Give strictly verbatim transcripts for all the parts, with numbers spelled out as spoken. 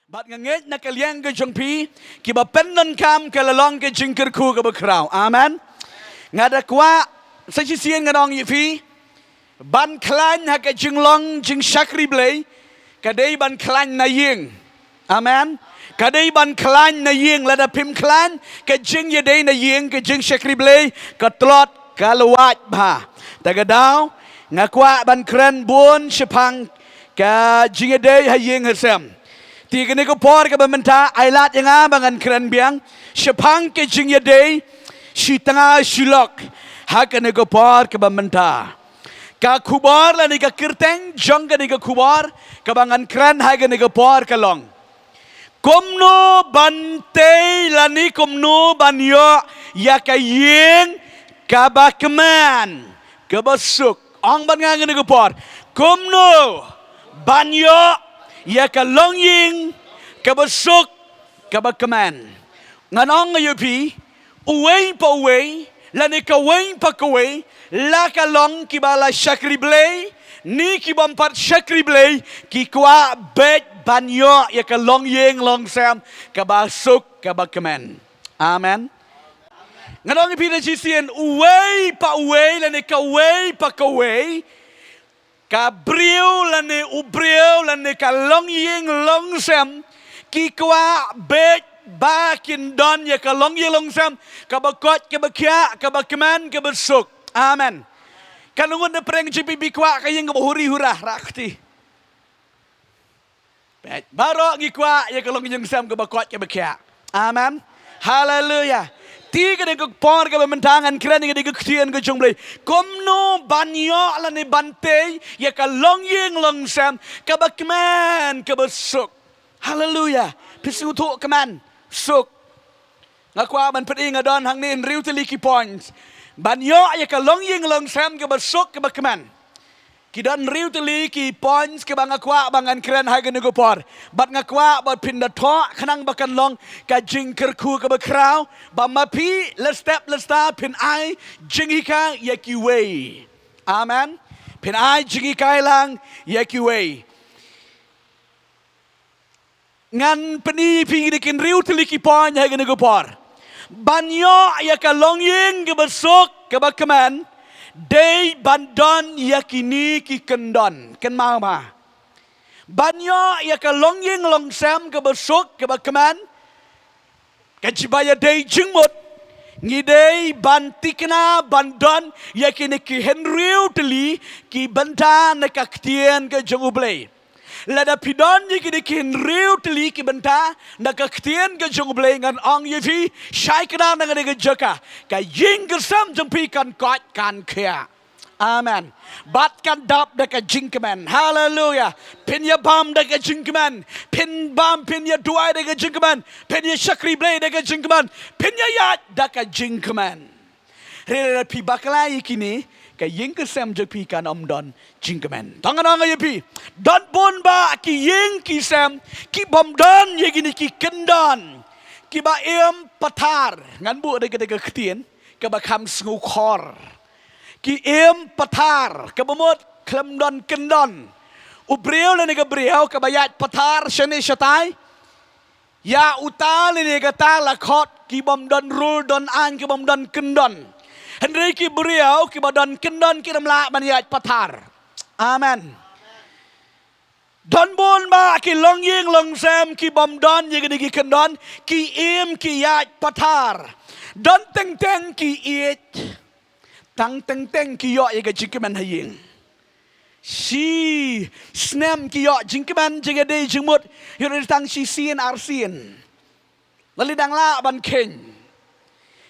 Bad nga ngeit na ka liang ka jong phi, kiba pyndonkam ka la long ka jingkyrkhu kaba khraw. Amen. Nga da kwah sa shisien ngan ong ïa phi, ban khlaiñ ha ka jinglong jingshakri Blei ka dei ban khlaiñ na ïing. Amen. Ka dei ban khlaiñ na ïing. Lada phim khlaiñ ka jingïadei na ïing, ka jingshakri Blei ka tlot, ka la wad bha. Ta ka daw nga kwah ban kren bun shaphang ka jingïadei ha ïing ha sem. Te kane ka por kaba mynta ai lad ïa nga ba ngan kren biang shaphang ka jingïadei shi tnga shi lok ha kane ka por kaba mynta. Ka khubor lane ka kyrteng jong kane ka khubor kaba ngan kren ha kane ka por ka long: Kumno ban tei lane kumno ban ïoh ïa ka ïing kaba kmen, kaba suk. Ong bad nga ha kane ka por: Kumno ban ïoh ïa ka longïing kaba suk, kaba kmen? Ngan ong ïa phi, uwei pa uwei lane kawei pa kawei, la ka long kiba la shakri Blei ne kibym pat shakri Blei, ki kwah beit ban ïoh ïa ka longïing longsem kaba suk, kaba kmen. Amen. Ngan ong ïa phi da shisien, uwei pa uwei lane kawei pa kawei, ka briew lane u briew lane ka longïing longsem, ki kwah beit ba kin don ïa ka longïing longsem kaba koit, kaba khiah, kaba kmen, kaba suk. Amen. Kan ngut na pdeng jong phi, phi kwah ka ïing kaba huri hura, rah kti. Peit, baroh ngi kwah ïa ka longïing longsem kaba koit, kaba khiah. Amen. Haleluya. Te kane ka por kaba mynta ngan kren ïa kane ka ktien ka jong U Blei. Kumno ban ïoh lane ban tei ïa ka longïing longsem kaba kmen, kaba suk. Haleluya. Phi sngewthuh, kmen, suk. Nga kwah ban pyni, nga don hangne hynriew tylli ki points ban ïoh ïa ka longïing longsem kaba suk, kaba kmen. Ki don hynriew tylli ki points kiba nga kwah ba ngan kren ha kane ka por. Bad nga kwah ba phin da thoh khnang ba kan long ka jingkyrkhu kaba khraw, ba ma phi la step la star phin ai jinghikai ïa kiwei. Amen. Phin ai jinghikai lang ïa kiwei. Ngan pyni ïa phi kine ki hynriew tylli ki point ha kane ka por. Ban ïoh ïa ka longïing kaba suk, kaba kmen, dei ban don ïa kine ki kyndon. Kynmaw ma, ban ïoh ïa ka longïing longsem kaba suk, kaba kmen, ka jingba ïadei jingmut, ngi dei ban thikna, ban don ïa kine ki hynriew tylli ki bynta na ka ktien ka jong U Blei. Lada phi don ïa kine ki hynriew tylli ki bynta na ka ktien ka jong U Blei, ngan ong ïa phi, shai kynnoh na kane ka jaka, ka ïing ka sem jong phi kan koit, kan khiah. Amen. Bad kan dap da ka jingkmen. Haleluya. Phin ïa bam da ka jingkmen. Phin bam, phin ïa duwai da ka jingkmen. Phin ïa shakri Blei da ka jingkmen. Phin ïa ïaid da ka jingkmen. Hynrei lada phi bakla ïa kine, ka ïing ka sem jong phi kan ym don jingkmen. Tang ngan ong ïa phi, don bun bah ki ïing ki sem ki bym don ïa kine ki kyndon, kiba im pathar. Ngan buh da ka, da ka ktien kaba kham sngewkhor. Ki im pathar, kaba mut khlem don kyndon. U briew lane ka briew kaba ïaid pathar shane shatai, ïa uta lane kata la khot ki bym don rul don aiñ, ki bym don kyndon. Hynrei ki briew kiba don kyndon kim lah ban ïaid pathar. Amen. Don bun bah ki longïing longsem ki bym don ïa kine ki kyndon, ki im ki ïaid pathar. Don teng teng ki ïeit, tang teng teng ki ïoh ïa ka jingkmen ha ïing. Shi snem ki ïoh jingkmen, jingïadei jingmut, ïoh tang shi sien ar sien. Lane dang lah ban kheiñ.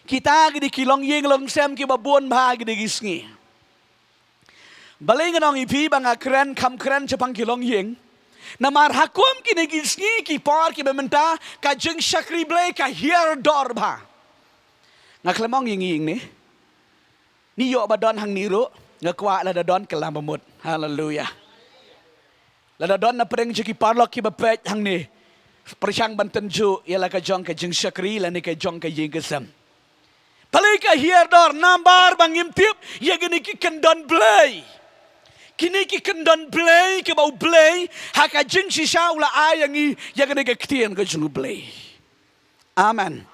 Kita ki dei ki longïing longsem kiba bun bah ki dei ki sngi. Balei ngan ong ïa phi ba nga kren, kham kren shaphang ki longïing? Namar ha kum kine ki sngi ki por kiba mynta, ka jingshakri Blei ka hiar dor bah. Nga khlem ong ïa ngi ïing ne, ngi ïoh ba don hangne ruh, nga kwah lada don kylla ba mut. Haleluya. Lada don na pdeng jong ki paralok kiba peit hangne, pyrshang ban tynjuh ïa la ka jong ka jingshakri lane ka jong ka ïing ka sem. Balei ka hiar dor? Namar ba ngim tip ïa kine ki kyndon Blei. Kine ki kyndon Blei kiba U Blei ha ka jingshisha u la ai ïa ngi ïa kane ka ktien ka jong U Blei. Amen.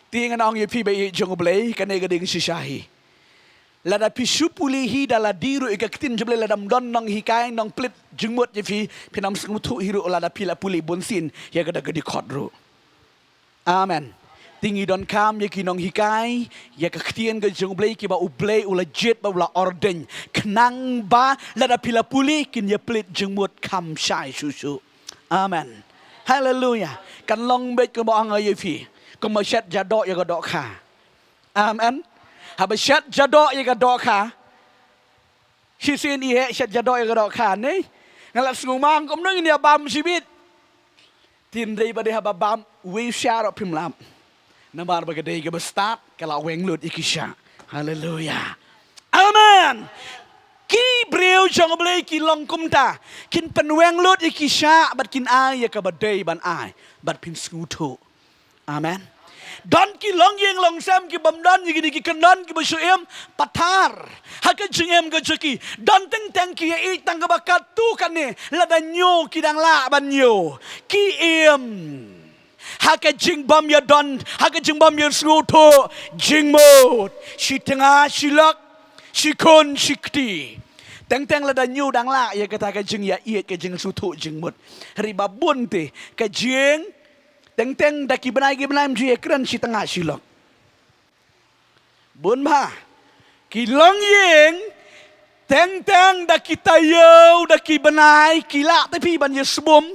Te ngan ong ïa phi ba ïeit jong U Blei, kane ka dei ka shisha hi. Lada phi shu pule hi da lade ruh ïa ka ktien jong U Blei, lada ym don nonghikai nongplie jingmut ïa phi, phin ym sngewthuh hi ruh lada phi la pule bunsien ïa kata ka dkhot ruh. Amen. Te ngi donkam ïa ki nonghikai ïa ka ktien ka jong U Blei kiba U Blei u la jied bad u la ordain, khnang ba lada phi la pule kin ïa plie jingmut kham shai shuh shuh. Amen. Haleluia. Kan long beit kumba ong ïa phi, kumba shet ja doh ïa ka dohkha. Amen. Haba shet ja doh ïa ka dohkha, shisien i heh shet ja doh ïa ka dohkha ne, nga la sngewmang kumno ngin ïa bam shibit. Hynrei ba dei haba bam, wei sha ruh phim lap. Namar ba ka dei kaba stad, ka la weng lut ïa ki shah. Haleluia. Amen. Ki briew jong U Blei ki long kumta, kin pynweng lut ïa ki shah bad kin ai ïa kaba dei ban ai, bad phin sngewthuh. Amen. Don ki longïing longsem ki bym don ïa kine ki kyndon kiba shu im pathar ha ka jingim ka jong ki. Don teng teng ki ïa ïeit tang kaba katto katne, lada ñiew ki dang lah ban ñiew. Ki im ha ka jingbym ïadon, ha ka jingbym ïasngewthuh jingmut. Shi tnga shi lok, shi khun shi kti. Teng teng lada ñiew dang lah ïa kata ka jingïaieit, ka jingsngewthuh jingmut. Hynrei ba bun te ka jing Teng teng da ki bnai ki bnai ym ju ïakren shi tnga shi lok. Bun bha. Ki longïing, teng teng da ki taïew da ki bnai ki lah te phi ban ïasbun,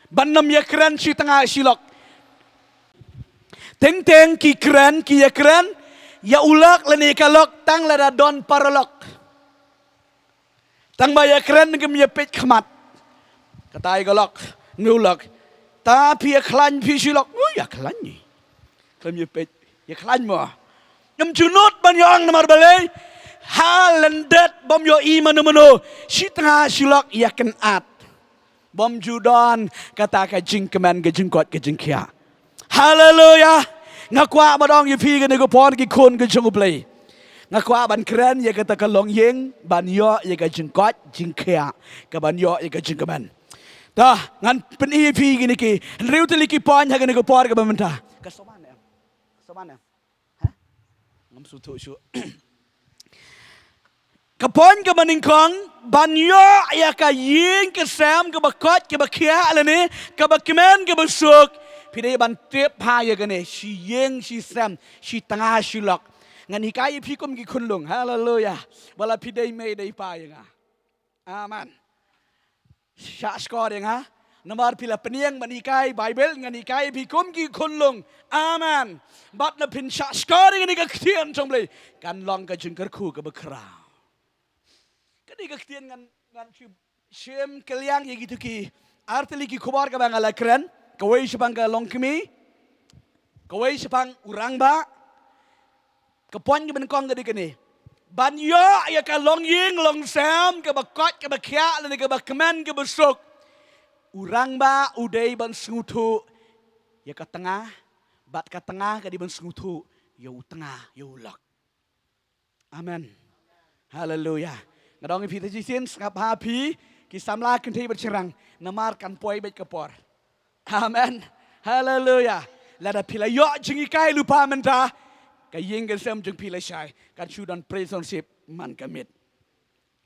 ban ym ïakren shi tnga shi lok. Teng teng ki kren, ki ïakren ïa u lok lane ka lok tang lada don paralok. Tang ba ïakren kim ïapeit khmat. Kata ïa ka lok, ne u lok. Ta phi ïakhlaiñ phi shi lok. Ui, ïakhlaiñ ni. Kim ïapeit, ïakhlaiñ mo. Ym ju nud ban ïa ong namar balei? Ha lyndet bym ïohi mano mano. Shi tnga shi lok ïakynad. Bym ju don kata ka jingkmen, ka jingkoit ka jingkhiah. Haleluia. Nga kwah ban ong ïa phi kane ka por, ki khun ka jong U Blei. Nga kwah ban kren ïa kata ka longïing ban ïoh ïa ka jingkoit jingkhiah, ka ban ïoh ïa ka jingkmen. Ta ngan pyni ïa phi kine ki hynriew tylli ki point ha kane ka por kaba mynta. Ka soman em? Ka soman em? Ha? Ngam sngewthuh shuh. Ka point kaba nyngkong, ban ïoh ïa ka ïing ka sem kaba koit kaba khiah lane kaba kmen kaba suk, phi dei ban tip bha ïa kane, shi ïing shi sem, shi tnga shi lok. Ngan hikai ïa phi kum ki khunlung. Haleluia. Ba la phi dei mei dei pa ïa nga. Amen. Shah shkor ïa nga. Namar phi la pynïeng ban hikai Baibl, ngan hikai ïa phi kum ki khunlung. Amen. Bad na phin shah shkor ïa kane ka ktien jong U Blei, kan long ka jingkyrkhu kaba khraw. Kane ka ktien ngan, ngan shu shim kylliang ïa kito ki ar tylli ki khubor kaba nga la kren. Kawei shaphang ka longkmie, kawei shaphang u rangbah. Ka point kaba nyngkong ka dei kane. Ban ïoh ïa ka longïing longsem kaba koit kaba khiah lane kaba kmen kaba suk, u rangbah u dei ban sngewthuh ïa ka tnga, bad ka tnga ka dei ban sngewthuh ïa u tnga, ïa u lok. Amen. Haleluia. Nga da ong ïa phi te shisien, sngap bha phi ki samla kynthei bad shynrang, namar kan poi beit ka por. Amen. Haleluia. Lada phi la ïoh jinghikai lypa mynta, ka ïing ka sem jong phi lashai kan shu don praise and worship man ka miet.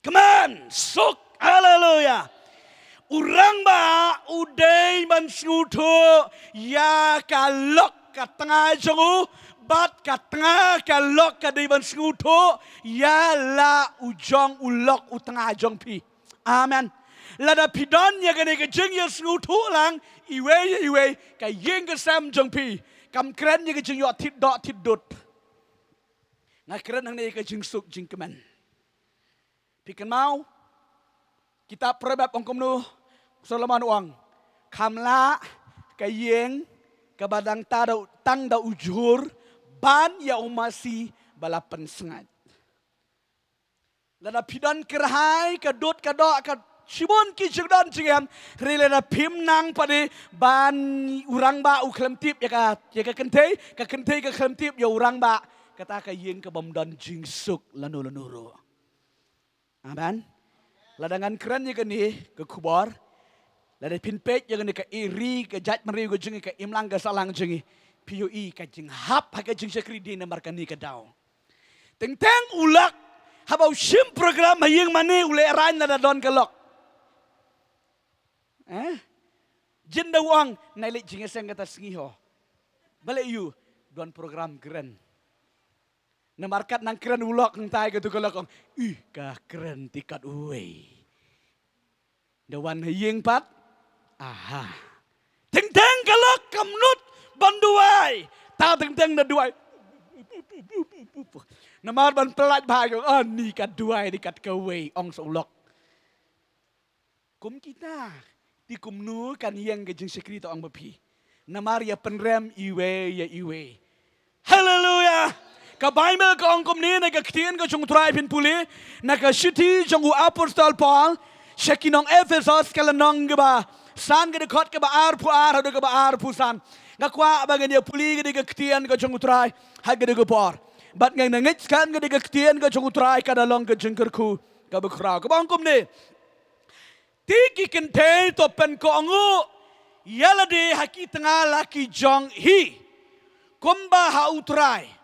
Kmen suk. Haleluia. U rangbah u dei ban sngewthuh ïa ka lok ka tnga jong u, bad ka tnga ka lok ka dei ban sngewthuh ïa la u jong u lok u tnga jong phi. Amen. Lada phi don ïa kane ka jingïasngewthuh lang iwei ïa iwei, ka ïing ka sem jong phi kam kren ïa ka jingïoh thied doh thied dud. Nga kren hangne ïa ka jingsuk jingkmen. Phi kynmaw kitab Proverb ong kumno? Solomon u ong, kham lah ka ïing kaba dang ta da u, tang da u jhur ban ïa u masi ba la pynsngaid. Lada phi don kyrhai ka dud ka doh ka shibun ki jingdon jingem, hynrei lada phim nang pat de ban u rangbah u khlem tip ïa ka, ïa ka kynthei, ka kynthei ka khlem tip ïa u rangbah, kata ka ïing ka bym don jingsuk lano lano ruh. Amen. Lada ngan kren ïa kane ka khubor, lada phin peit ïa kane ka ri, ka jaitbynriew ka jong ngi, ka imlang ka sahlang jong ngi, phi ïohi ka jinghap ha ka jingshakri dei namar kane ka daw. Teng teng u lok, haba u shim program ha ïing mane u lehraiñ lada don ka lok. Eh? Jin da u ong, nai leit jingïaseng kata sngi ho. Balei ïa u, don program kren. Namar kat nang kren u lok nangtai katu ka lok ong, ih, ka kren te katwei. Da wan ha ïing pat, aha. Teng teng ka lok kam nud ban duwai. Ta teng teng da duwai. Namar ban pyllait bha ong, ani ka duwai dei kat kawei, ong sa u lok. Kum kita, te kumno kan ïeng ka jingshakri, to ong ba phi. Namar ïa pynrem iwei ïa iwei. Haleluya. Ka Baibl ka ong kumne, na ka ktien ka jong u Trai, phin pule na ka shithi jong u apostol Paul sha ki nong Ephesos, ka lynnong kaba san, ka dkhot kaba arphew ar haduh kaba arphew san. Nga kwah ba ngin ïa pule kane ka ktien ka jong u Trai ha kane ka por. Bad ngan ngeit skhem kane ka ktien ka jong u Trai ka da long ka jingkyrkhu kaba khraw. Kaba ong kumne. Te ki kynthei, to pynkohnguh ïa lade ha ki tnga la ki jong hi, kumba ha u Trai.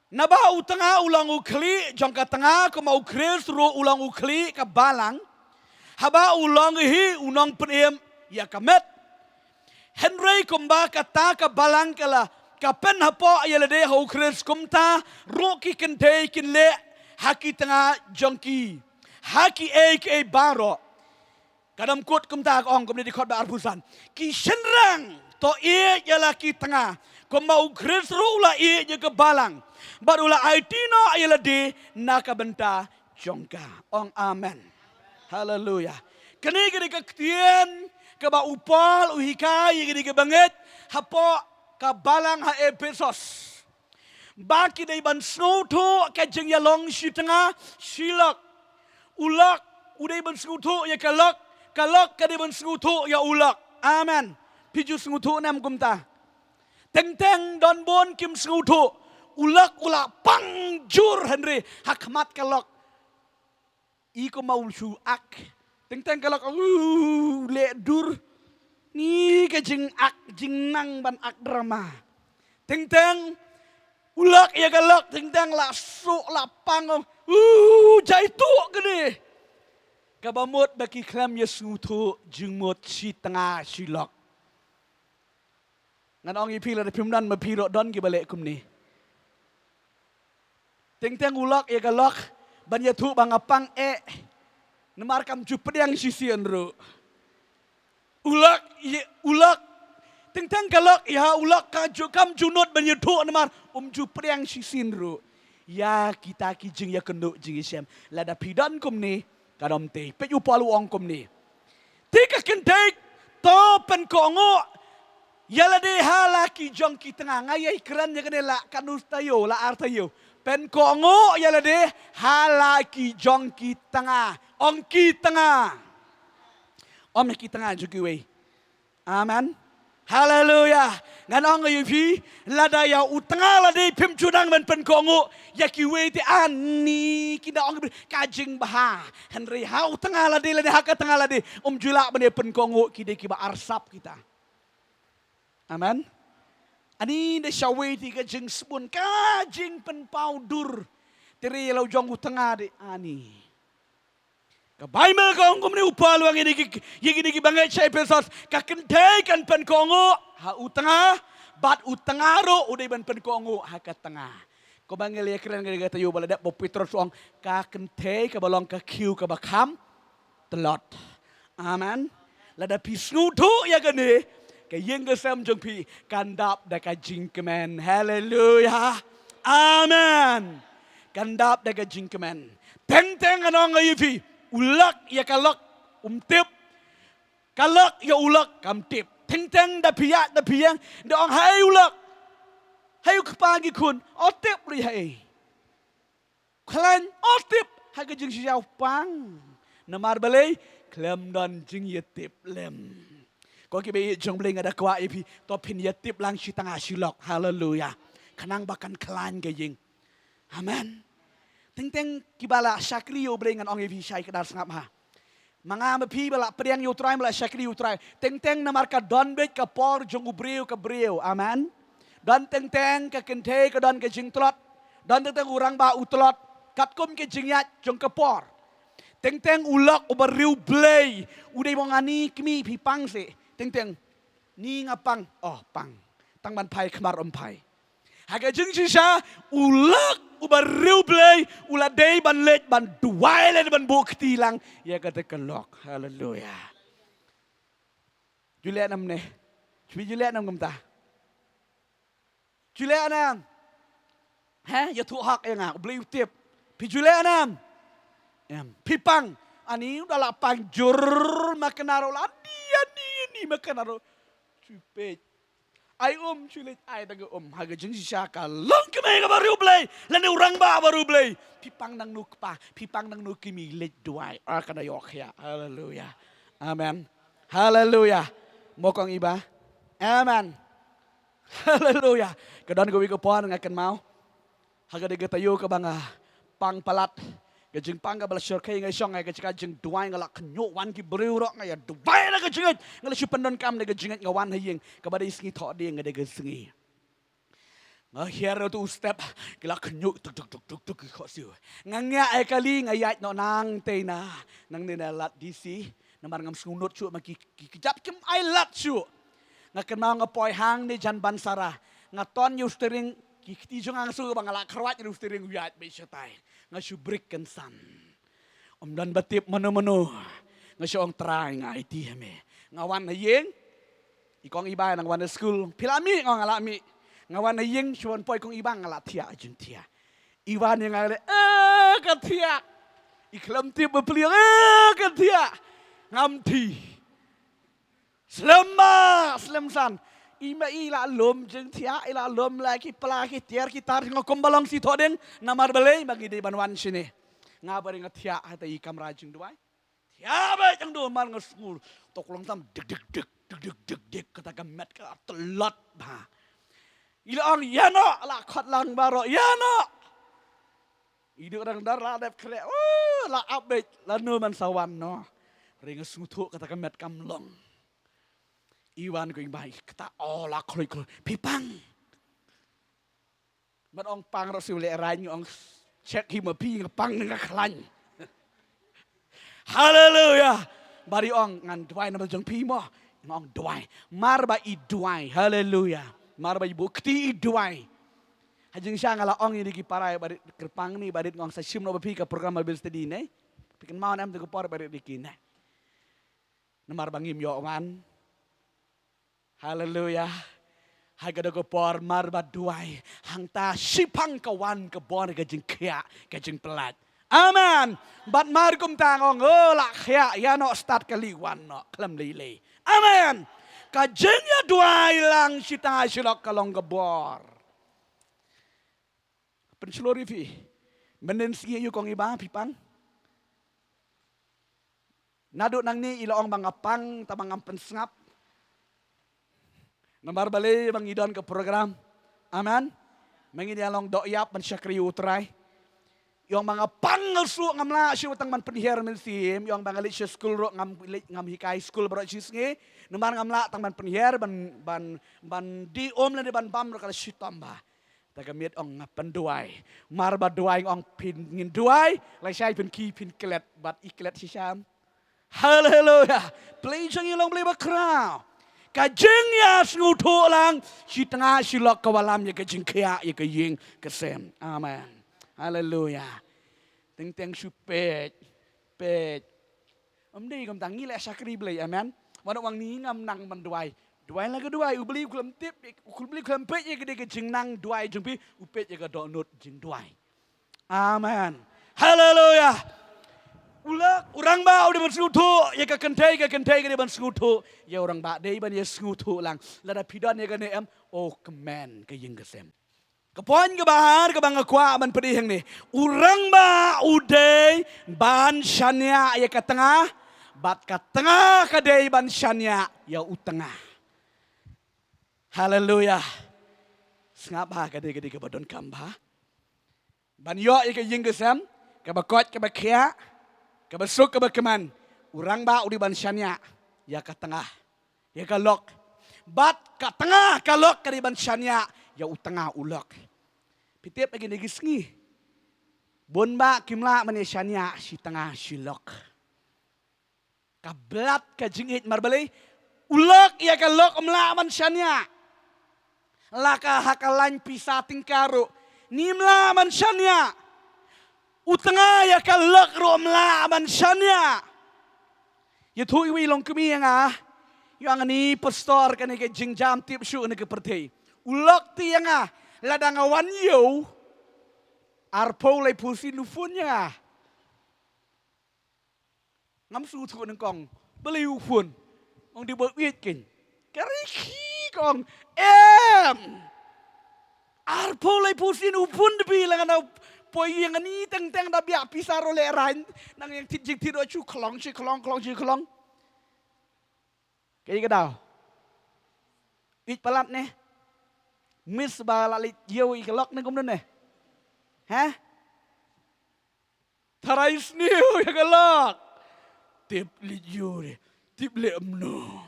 Naba u tnga u long u khlieh jong ka tnga, kumba u Khrist ruh u long u khlieh ka balang, haba u long hi u nongpynim ïa ka met. Hynrei kumba kata ka balang ka la, ka pynhapoh ïa lade ha u Khrist, kumta ruh ki kynthei kin leh ha ki tnga jong ki, ha kiei kiei baroh. Ka dang kut kumta, ka ong kumne, dkhot ba arphew san. Ki shynrang, to ïeit ïa la ki tnga, kumba u Khrist ruh u la ïeit ïa ka balang, bad u la aiti noh ïa lade na ka bynta jong ka. Ong amen. Haleluya. Kane ka dei ka ktien kaba u Paul u hikai ïa kine ki bangeit hapoh ka balang ha Ephesos, ba ki dei ban sngewthuh ka jingïalong shi tnga shi lok. U lok u dei ban sngewthuh ïa ka lok, ka lok ka dei ban sngewthuh ïa u lok. Amen. Phi ju sngewthuh ne em kumta? Teng teng don bun kim sngewthuh. U lok u la pang jur, hynrei ha khmat ka lok i kumba u shu ak. Teng teng ka lok u leh dur. Ni ka jingak, jingnang ban ak drama. Teng teng u lok ïa ka lok, teng teng la suk la pang, u jai tuh kane. Kaba mut ba ki khlem ïa sngewthuh jingmut shi tnga shi lok. Ngan ong ïa phi, lada phim don ma phi ruh don kiba leh kumne. Teng teng u lok ïa ka lok ban ïathuh ba nga pang eh. Namar kam ju pdiang shisien ruh. U lok ïa, u lok. Teng teng ka lok ïa u lok ka ju, kam ju nud ban ïathuh namar um ju pdiang shisien ruh. Ïa kita ki jingïakynduh jingïashem. Lada phi don kumne, ka dom te. Peit u Paul u ong kumne. Te ka kynthei, to pynkohnguh ïa lade ha la ki jong ki tnga. Nga ïai kren ïa kane la katno taïew, la ar taïew. Pynkohnguh ïa lade ha la ki jong ki tnga. Ong ki tnga. Ym ki tnga jong kiwei. Amen. Haleluya. Ngan ong ïa phi, lada ïa u tnga lade phim ju nang ban pynkohnguh, ïa kiwei te ani ki da ong ka jingbha. Hynrei ha u tnga lade, lade ha ka tnga lade, um ju lah ban ïa pynkohnguh, ki dei kiba arsap kita. Amen. Ani da shawei te ka jingsbun, ka jingpynpaw dur. Te re ïa la u jong u tnga de ani. Ka Baibl ka ong kumne, u Paul u ong ïa kine ki, ïa kine ki bangeit sha Ephesos, ka kynthei kan pynkohnguh ha u tnga, bad u tnga ruh u dei ban pynkohnguh ha ka tnga. Kumba ngi la ïakren kane ka taïew ba la dep, ba u Petros u ong ka kynthei kaba long ka khiew kaba kham tlot. Amen. Lada phi sngewthuh ïa kane, ka ïing ka sem jong phi kan dap da ka jingkmen. Haleluya. Amen. Kan dap da ka jingkmen. Teng teng ngan ong ïa phi, u lok ïa ka lok um tip. Ka lok ïa u lok kam tip. Teng teng da phi ïa, da phi ïeng, da ong hai u lok, hai u kpa ngi khun, o tip ruh hai. Khlaiñ, o tip ha ka jingshisha u pang. Namar balei? Khlem don jingïatip lem. Ko kiba ïeit jong Blei, nga da kwah ïa phi, to phin ïatip lang shi tnga shi lok. Haleluya. Khnang ba kan khlaiñ ka ïing. Amen. Teng teng kiba la shakri ïa U Blei, ngan ong ïa phi shai kdar, sngap ha. Ma nga ma phi ba la pdiang ïa U Trai, ba la shakri ïa U Trai. Teng teng namar ka don beit ka por jong u briew ka briew. Amen. Don teng teng ka kynthei ka don ka jingtlot. Don teng teng u rangbah u tlot. Katkum ka jingïaid jong ka por. Teng teng u lok uba riewblei u dei ba nga ni kmie, phi pang seh. Teng teng ni nga pang, oh pang. Tang ban phai khmar ym phai. Ha ka jingshisha, u lok uba riewblei u la dei ban leit ban duwai lane ban buh kti lang ïa kata ka lok. Haleluya. Ju leh nam ne? Ju leh nam kumta? Ju leh nam? He, ïathuh hok ïa nga, U Blei u tip. Phi ju leh nam? Em, phi pang. Ani u da la pang jur ma ka naro la, ani, ani, ani ma ka naro. Ju peit. Ai um, ju leit ai da ka um. Ha ka jingshisha ka long kmie kaba riewblei lane u rangbah ba riewblei. Phi pang nangno kpa, phi pang nangno kmie, leit duwai. Ah, ka na ïoh khia. Haleluya. Amen. Haleluya. Mo kong Iba. Amen. Haleluya. Ka don kawei ka por nga kynmaw. Ha ka dei ka taïew kaba nga pang palat. Ka jingpang kaba la shyrkhei, nga shong ha ka jaka jingduwai, nga la khynñiuh wan ki briew ruh, nga ïa duwai na ka jingngeit, nga la shu pyndonkam na ka jingngeit, nga wan ha ïing, kaba dei sngi Thohdieng, ka dei ka sngi. Nga hiar na uto u step, ki la khynñiuh tuk tuk tuk tuk tuk ki khohsiew. Nga ngiah ïa kali, nga ïaid noh nangtei na, nangne na lad D C. Namar ngam sngewnud shuh ma ki, ki, ki jait kim ailad shuh. Nga kynmaw nga poi hangne jan ban Sara. Nga ton ïa u steering, ki kti jong nga nga sngew ba nga la kyrwat ïa u steering, u ïaid beit shatai. Nga shu brake kynsan. Ym don ba tip mano mano. Nga shu ong, Trai, nga aiti ha me. Nga wan ha ïing. I kong Iba nang wan ha skul. Phi la mih? Nga ong, nga la mih. Nga wan ha ïing, shu wan poi kong Iba, nga la thiah jingthiah. I wan ïa nga leh, eh, ka thiah. I khlem tip ba pliang, eh, ka thiah. Ngam thi. Slem ba, slem san. I ma i la lum jingthiah, i la lum la ki pla ki tiar ki tar, nga kum ba long Sngi Thohdieng, namar balei ba ngi dei ban wan shane. Nga ba ri nga thiah ha ta i kamra jingduwai. Thiah beit jong du, mar nga sngew. Tok long tam dik dik dik dik dik dik dik, kata ka met ka tlot ba. I la ong ïa noh, la khot lang baroh, ïa noh. I duk dang dar la dep khreh, oh, la ap beit, lano man sa wan noh. Ri nga sngewthuh kata ka met kam long. I wan ko i bai kata, oh, la khloi khloi, phi pang. Ban ong pang ruh shu leh rain, ong check hi ma phi, nga pang nga khlaiñ. Haleluya. Ba ri ong ngan duwai namar jong phi mo. Nga ong duwai. Mar ba i duwai. Haleluya. Mar ba i buh kti i duwai. Ha jingshisha nga la ong ïa ki para ba rit kyrpang ni, ba rit, nga ong sa shim noh ba phi ka program Bible study ne. Phi kynmaw ne em tu ka por ba rit ki ne. Namar ba ngim ïoh wan. Haleluya. Ha ka dei ka por mar ba duwai, hangta shiphang ka wan ka bor ka jingkhiah ka jingpyllait. Amen. Bad mar kumta nga ong, oh, la khiah, ïa noh start kali, wan noh khlem lei lei. Amen. Ka jingïaduwai lang shi tnga shi lok ka long ka bor. Pynshlur ïa phi. Mynnin sngi ïa u kong Iba phi pang. Naduh nangne i la ong ba nga pang, tang ba ngam pynsngap. Namar balei ba ngi don ka program. Amen. Ma ngi ïa long doh ïap ban shakri ïa u Trai. I ong ba nga pang nga shu, ngam lah shuh tang ban pynhiar mynsiem. I ong ba nga leit sha skul ruh ngam leit, ngam hikai skul baroh shi sngi. Namar ngam lah tang ban pynhiar, ban, ban, ban dih um lane ban bam ruh ka la shitom bha. Ta ka miet ong nga pynduwai. Mar ba duwai ong phin ngin duwai, lashai phin ki phin klet bad i klet shisha. Haleluya. Pynlong jong i long Blei ba khraw. Ka jingïasngewthuh lang shi tnga shi lok ka wallam ïa ka jingkhiah ïa ka ïing ka sem. Amen. Haleluya. Teng teng shu peit, peit. Ym dei kumta, ngi leh shakri Blei, amen. Wat ong ni ngam nang ban duwai. Duwai la ka duwai, U Blei u khlem tip, U Blei u khlem peit ïa ka dei ka jingnang duwai jong phi, u peit ïa ka dohnud jingduwai. Amen. Haleluya. U lok, u rangbah u dei ban sngewthuh ïa ka kynthei, ka kynthei ka dei ban sngewthuh ïa u rangbah, dei ban ïasngewthuh lang. Lada phi don ïa kane em, oh kmen ka ïing ka sem. Ka point kaba ar kaba nga kwah ban pdiang hangne. U rangbah u dei ban shaniah ïa ka tnga, bad ka tnga ka dei ban shaniah ïa u tnga. Haleluya. Sngap ha, ka dei, ka dei kaba donkam bha. Ban ïoh ïa ka ïing ka sem kaba koit kaba khiah, kaba suk kaba kmen, u rangbah u dei ban shaniah ïa ka tnga, ïa ka lok. Bad ka tnga ka lok ka dei ban shaniah ïa u tnga u lok. Phi tip, ha kine ki sngi bun bah kim lah ban ïa shaniah shi tnga shi lok. Ka blad ka jingïeit, namar balei? U lok ïa ka lok um lah ban shaniah. La ka ha ka lain pisa tyngka ruh, ym lah ban shaniah. U tnga ïa ka lok ruh um lah ban shaniah. Ïathuh ïa uwei u longkmie ïa nga, ïa nga ni pastor, kane ka jingjia tip shuh na ka pyrthei. U lok te ïa nga, lada nga wan ïew, arphew laiphew sien u phone ïa nga. Ngam shu thuh nyngkong balei u phone. Ong dei ba u ïeit kein. Ka ri ki kong. Em. Arphew laiphew sien u phone te phi, la ngan poi ïa nga ni teng teng da biang pisa ruh lehrain. Nang ïeng thied jingthied ruh shu khlong shi khlong khlong shi khlong. Kaei ka daw? Ïeit palat ne? Miss ba la leit ïew ïa ka lok ne kumno ne? Hah? Tharai sniew ïa ka lok. Tip leit ïew de. Tip leh kumno.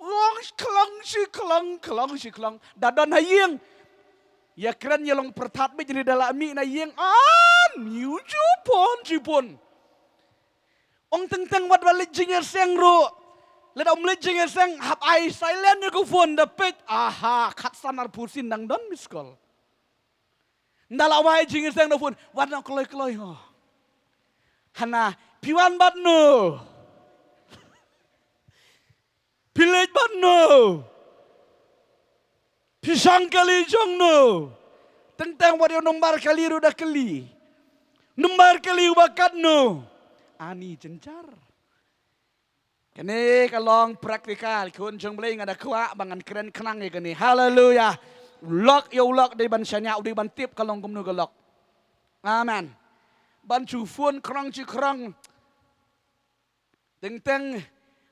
Long khlong shi khlong, khlong shi khlong. Da don ha ïing. Ïa kren ïa long pyrthat beit, ri da la mih na ïing. An, ïew ju phone, ju phone. Ong teng teng wat ba leit jingïaseng ruh. Lada um leit jingïaseng, hap ai silent ïa ka phone, da peit. Aha, khatsan arphew sien dang don miss call. Nda la wai jingïaseng da phone, wat nang kloi kloi ho. Hana, phi wan bad no? Phi leit bad no? Phi shong kali jong no? Teng teng wat ïa u nombar kali ruh da kylli. Nombar kali uba kat no? Ani jynjar. Kane ka long practical, khun jong Blei, nga da kwah ba ngan kren khnang ïa kane. Haleluya. U lok, ïa u lok dei ban shaniah, u dei ban tip ka long kumno ka lok. Amen. Ban shu phone khrong shi khrong. Teng teng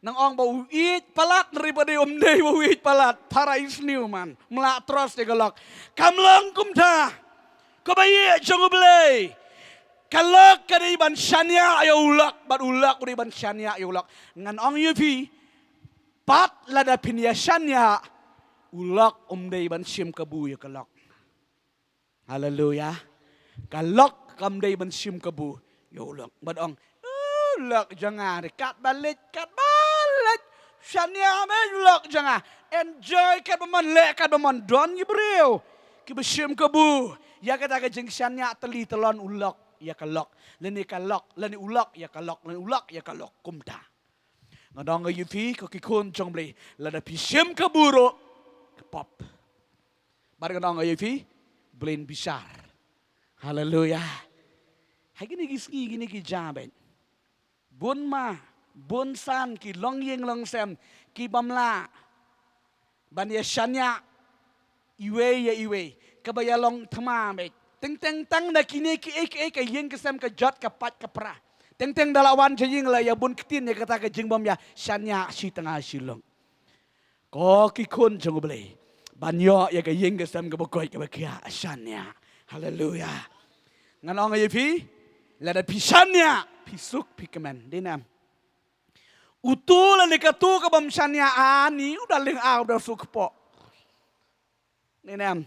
nang ong ba u ïeit palat, hynrei ba dei um dei ba u ïeit palat. Tharai sniew man. Ym lah trust ïa ka lok. Kam long kumta. Ko baieit jong U Blei. Ka lok ka dei ban shaniah ïa u lok, bad u lok u dei ban shaniah ïa u lok. Ngan ong ïa phi, pat lada phin ïa shaniah, u lok um dei ban shim kabu ïa ka lok. Haleluya. Ka lok kam dei ban shim kabu ïa u lok. Bad ong, "U lok jong nga, kat ba leit, kat ba leit. Shaniah me u lok jong nga. Enjoy kat ba mon, leh kat ba mon." Don ki briew kiba shim kabu ïa kata ka jingshaniah tylli tylon u lok ïa ka lok, lane ka lok, lane u lok ïa ka lok, lane u lok ïa ka lok, kumta. Nga ong ïa phi ko ki khun jong Blei, lada phi shim kabu ruh, ka pop. Bad nga ong ïa phi, Blei un bishar. Haleluya. Ha kine ki sngi, kine ki jabet, bun ma, bun san ki longïing longsem, ki bym lah ban ïa shaniah iwei ïa iwei, kaba ïa long thma beit. Teng teng tang na kine kiei kiei, ka ïing ka sem ka jot, ka pait ka pra. Teng teng da la wan sha ïing la ïa bun ktien ïa kata ka jingbym ïa shaniah shi tnga shi lok. Ko ki khun jong U Blei, ban ïoh ïa ka ïing ka sem kaba koit kaba khiah, shaniah. Haleluya. Ngan ong ïa phi, lada phi shaniah, phi suk phi kmen. Dei ne em? Utu lane katu kabym shaniah, ani u da lynga, u da suk kpoh. Dei ne em?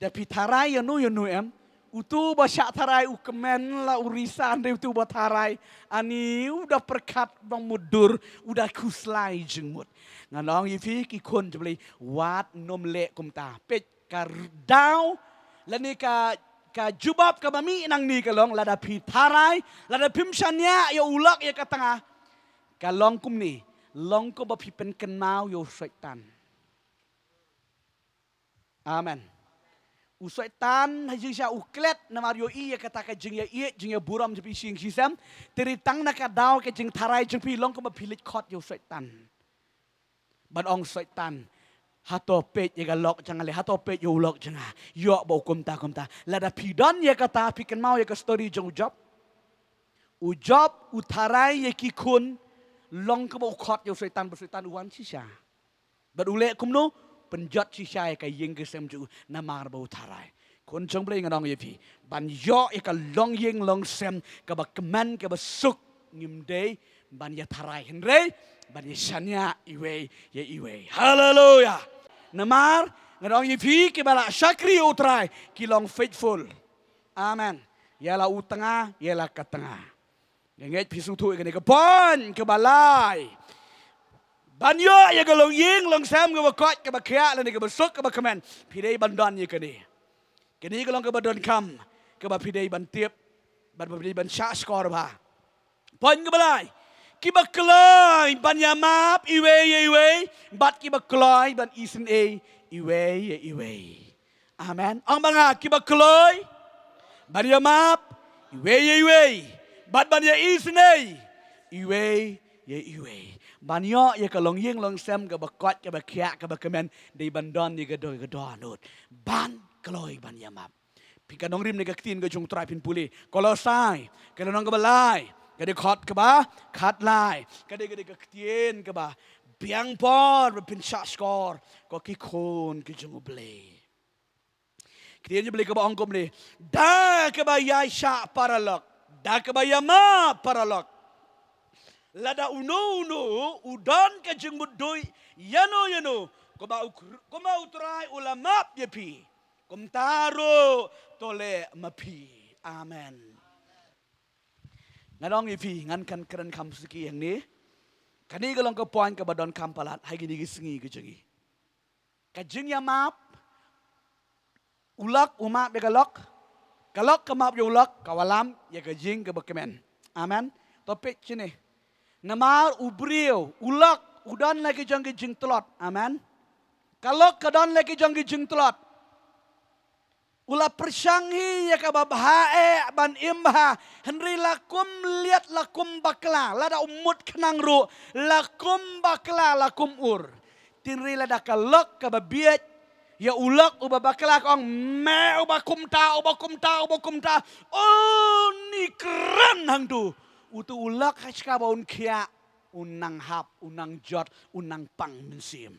Da phi tharai ïano ïano em, utu ba shah tharai u kmen la u risa, hynrei utu ba tharai ani u da pyrkhat ba mutdur, u da khuslai jingmut. Ngan ong ïa phi ki khun jong U Blei, wat nym leh kumta. Peit ka daw lane ka, ka jubab kaba mih nangne ka long, lada phi tharai, lada phim shaniah ïa u lok ïa ka tnga, ka long kumne, long kumba phi pynkynmaw ïa u Soitan. Amen. U Soitan ha jingshisha u klet namar ïohi ïa kata ka jingïaieit, jingïaburom jong phi shi ïing shi sem. Te ri tang na ka daw ka jingtharai jong phi long kumba phi leit khot ïa u Soitan. Ban ong, Soitan, hato peit ïa ka lok jong nga leh, hato peit ïa u lok jong nga. Ïoh ba u kumta kumta. Lada phi don ïa kata, phi kynmaw ïa ka story jong u Job. U Job u tharai ïa ki khun, long kumba u khot ïa u Soitan, ba u Soitan u wan shisha. Bad u leh kumno? Pynjot shisha ïa ka ïing ka sem jong u namar ba u tharai. Khun jong U Blei, nga ong ïa phi, ban ïoh ïa ka longïing longsem kaba kmen kaba suk, ngim dei ban ïa tharai hynrei ban ïa shaniah iwei ïa iwei. Haleluya. Namar nga ong ïa phi, kiba la shakri ïa U Trai ki long faithful. Amen. Ïa la u tnga, ïa la ka tnga. Nga ngeit phi sngewthuh ïa kane ka point kaba lai. Ban ïoh ïa ka longïing longsem kaba koit kaba khiah lane kaba suk kaba kmen, phi dei ban don ïa kane. Kane ka long kaba donkam kaba phi dei ban tip bad ba phi dei ban shah shkor bha. Point kaba lai. Kiba kloi ban ïa map iwei ïa iwei bad kiba kloi ban isynei iwei ïa iwei. Amen. Ong ba nga, kiba kloi ban ïa map iwei ïa iwei bad ban ïa isynei iwei ïa iwei. Ban ïoh ïa ka longïing longsem kaba koit kaba khiah kaba kmen, dei ban don ïa ka doh ka dohnud ban kloi ban ïa map. Phi, ka nongrim ne ka ktien ka jong U Trai, phin pule Kolosai ka lynnong kaba lai, ka dkhot kaba khatlai, ka dei, ka dei ka ktien kaba biang por ba phin shah shkor ko ki khun ki jong U Blei. Ktien jong U Blei kaba ong kumne, da kaba ïaishah paralok, da kaba ïa map paralok. Lada uno uno u don ka jingmutduh ïano ïano, kumba U, kumba U Trai u la map ïa phi, kumta ruh to leh ma phi. Amen. Nga ong ïa phi, ngan kan kren kham suki hangne. Kane ka long ka point kaba donkam palat ha kine ki sngi ki jong ngi. Ka jingïamap, u lok u map ïa ka lok, ka lok ka map ïa u lok, ka wallam ïa ka jing kaba kmen. Amen. To peit shane. Namar u briew, u lok u don la ki jong ki jingtlot. Amen. Ka lok ka don la ki jong ki jingtlot. U la pyrshang hi ïa kaba bha eh ban im bha, hynrei la kum liat la kum bakla, lada u mut khnang ruh la kum bakla la kum ur. Hynrei lada ka lok kaba bieit ïa u lok uba bakla ka ong, me uba kumta, uba kumta, uba kumta, o ni kren hangtu. Utu u lok ha shkaba un khiah, un nang hap, un nang jot, un nang pang mynsiem.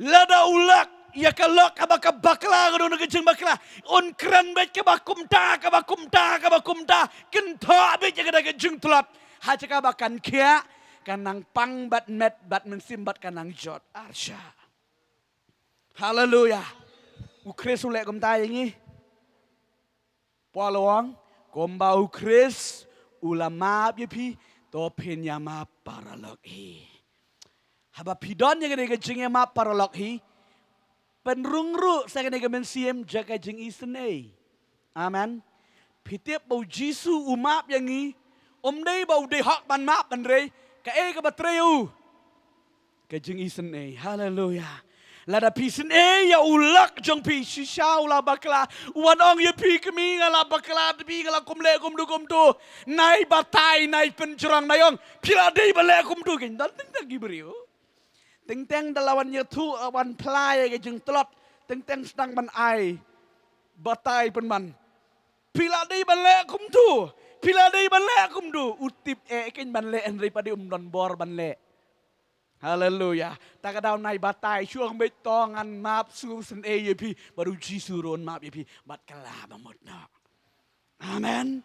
Lada u lok ïa ka lok kaba ka bakla, ka don ka jingbakla, un kren beit kaba kumta, kaba kumta, kaba kumta, kynthoh beit ïa ka da ka jingtlot. Ha shkaba kan khiah, kan nang pang bad met bad mynsiem bad kan nang jot arshah. Haleluya. U Khrist u leh kumta ïa ngi. Paul u ong, kumba u Khrist u la map ïa phi, to phin ïamap paralok hi. Haba phi don ïa kane ka jingïamap paralok hi, pynrung ruh sa kane ka mynsiem jong ka jingisynei. Amen. Phi tip ba U Jisu u map ïa ngi, um dei ba u dei hok ban map, hynrei kaei kaba trei u? Ka jingisynei. Haleluya. Lada phi synei ïa u lok jong phi, shisha u la bakla, u wan ong ïa phi, kmie, nga la bakla, te phi, nga la kum leh kumtu kumtu. Nai batai, nai pynjrong, nai ong, phi la dei ban leh kumtu, kein don teng teng ki briew. Teng teng da la wan ïathuh, wan phla ïa ka jingtlot, teng teng sdang ban ai batai pynban. Phi la dei ban leh kumtu, phi la dei ban leh kumtu. U tip eh kein ban leh, hynrei pat de um don bor ban leh. Haleluya. Ta ka daw nai batai, shu ong beit, to ngan map, shu synei ïa phi, bad U Jisu ruh un map ïa phi, bad kylla ba mut noh. Amen.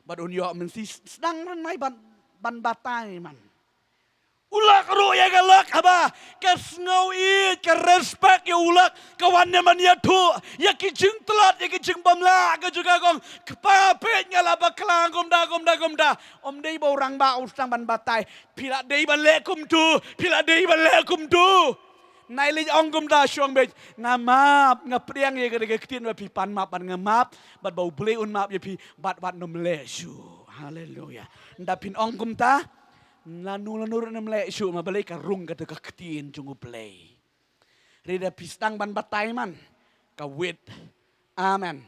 Bad un ïoh mynsiem, sdang ran nai ban, ban batai man. U lok ruh ïa ka lok haba ka sngew ïeit, ka respect ïa u lok, ka wan ïa man ïathuh ïa ki jingtlot, ïa ki jingbymlah, ka jong ka, ka ong, kpa, peit, nga la bakla kumta, kumta, kumta. Um dei ba u rangbah u sdang ban batai, phi la dei ban leh kumtu, phi la dei ban leh kumtu. Nai leit ong kumta, shu ong beit, nga map, nga pdiang ïa ka, ka ktien ba phi pan map, bad nga map, bad ba U Blei un map ïa phi, bad wat nym leh shuh. Haleluya. Ynda phin ong kumta, lano lano ruh nym leh shuh, ma balei? Ka rung kata ka ktien jong U Blei. Hynrei da phi sdang ban batai man, ka wit. Amen.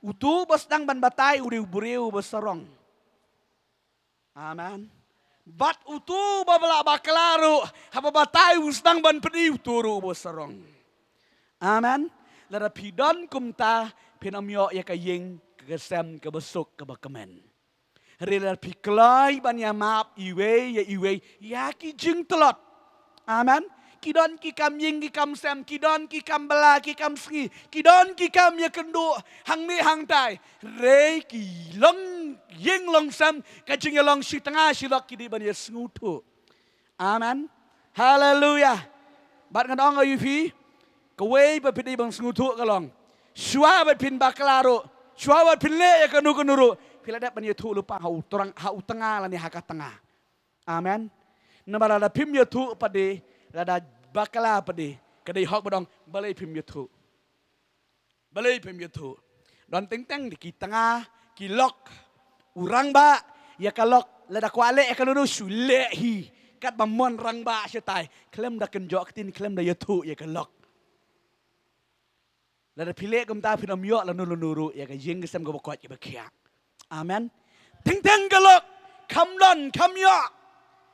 Uto ba sdang ban batai u dei u briew ba sarong. Amen. Bad uto ba la bakla ruh, haba batai u sdang ban pyni, uto ruh u ba sarong. Amen. Lada phi don kumta, phin ym ïoh ïa ka ïing ka sem kaba suk kaba kmen. Hynrei lada phi kloi ban ïamap iwei ïa iwei ïa ki jingtlot. Amen. Ki don ki kam ïing ki kam sem, ki don ki kam bylla ki kam sngi, ki don ki kam ïakynduh hangne hangtai. Hynrei ki long ïing long sem, ka jingïalong shi tnga shi lok ki dei ban ïasngewthuh. Amen. Haleluya. Bad ngan ong ïa phi, kawei ba phi dei ban sngewthuh ka long, shuwa ba phin bakla ruh, shuwa ba phin leh ïa kano kano ruh, phi la dep ban ïathuh lypa ha u tnga, ha u tnga lane ha ka tnga. Amen. Namar lada phim ïathuh pat de, lada bakla pat de, ka dei hok ban ong balei phim ïathuh. Balei phim ïathuh. Don teng teng de ki tnga, ki lok. U rangbah ïa ka lok, lada kwah leh ïa kano kano shu leh hi. Katba mon rangbah shatai, khlem da kynjoh ktien, khlem da ïathuh ïa ka lok. Lada phi leh kumta phin ym ïoh lano lano ruh ïa ka ïing ka sem kaba koit kaba khiah. Amen. Teng teng ka lok, kham don, kham ïoh,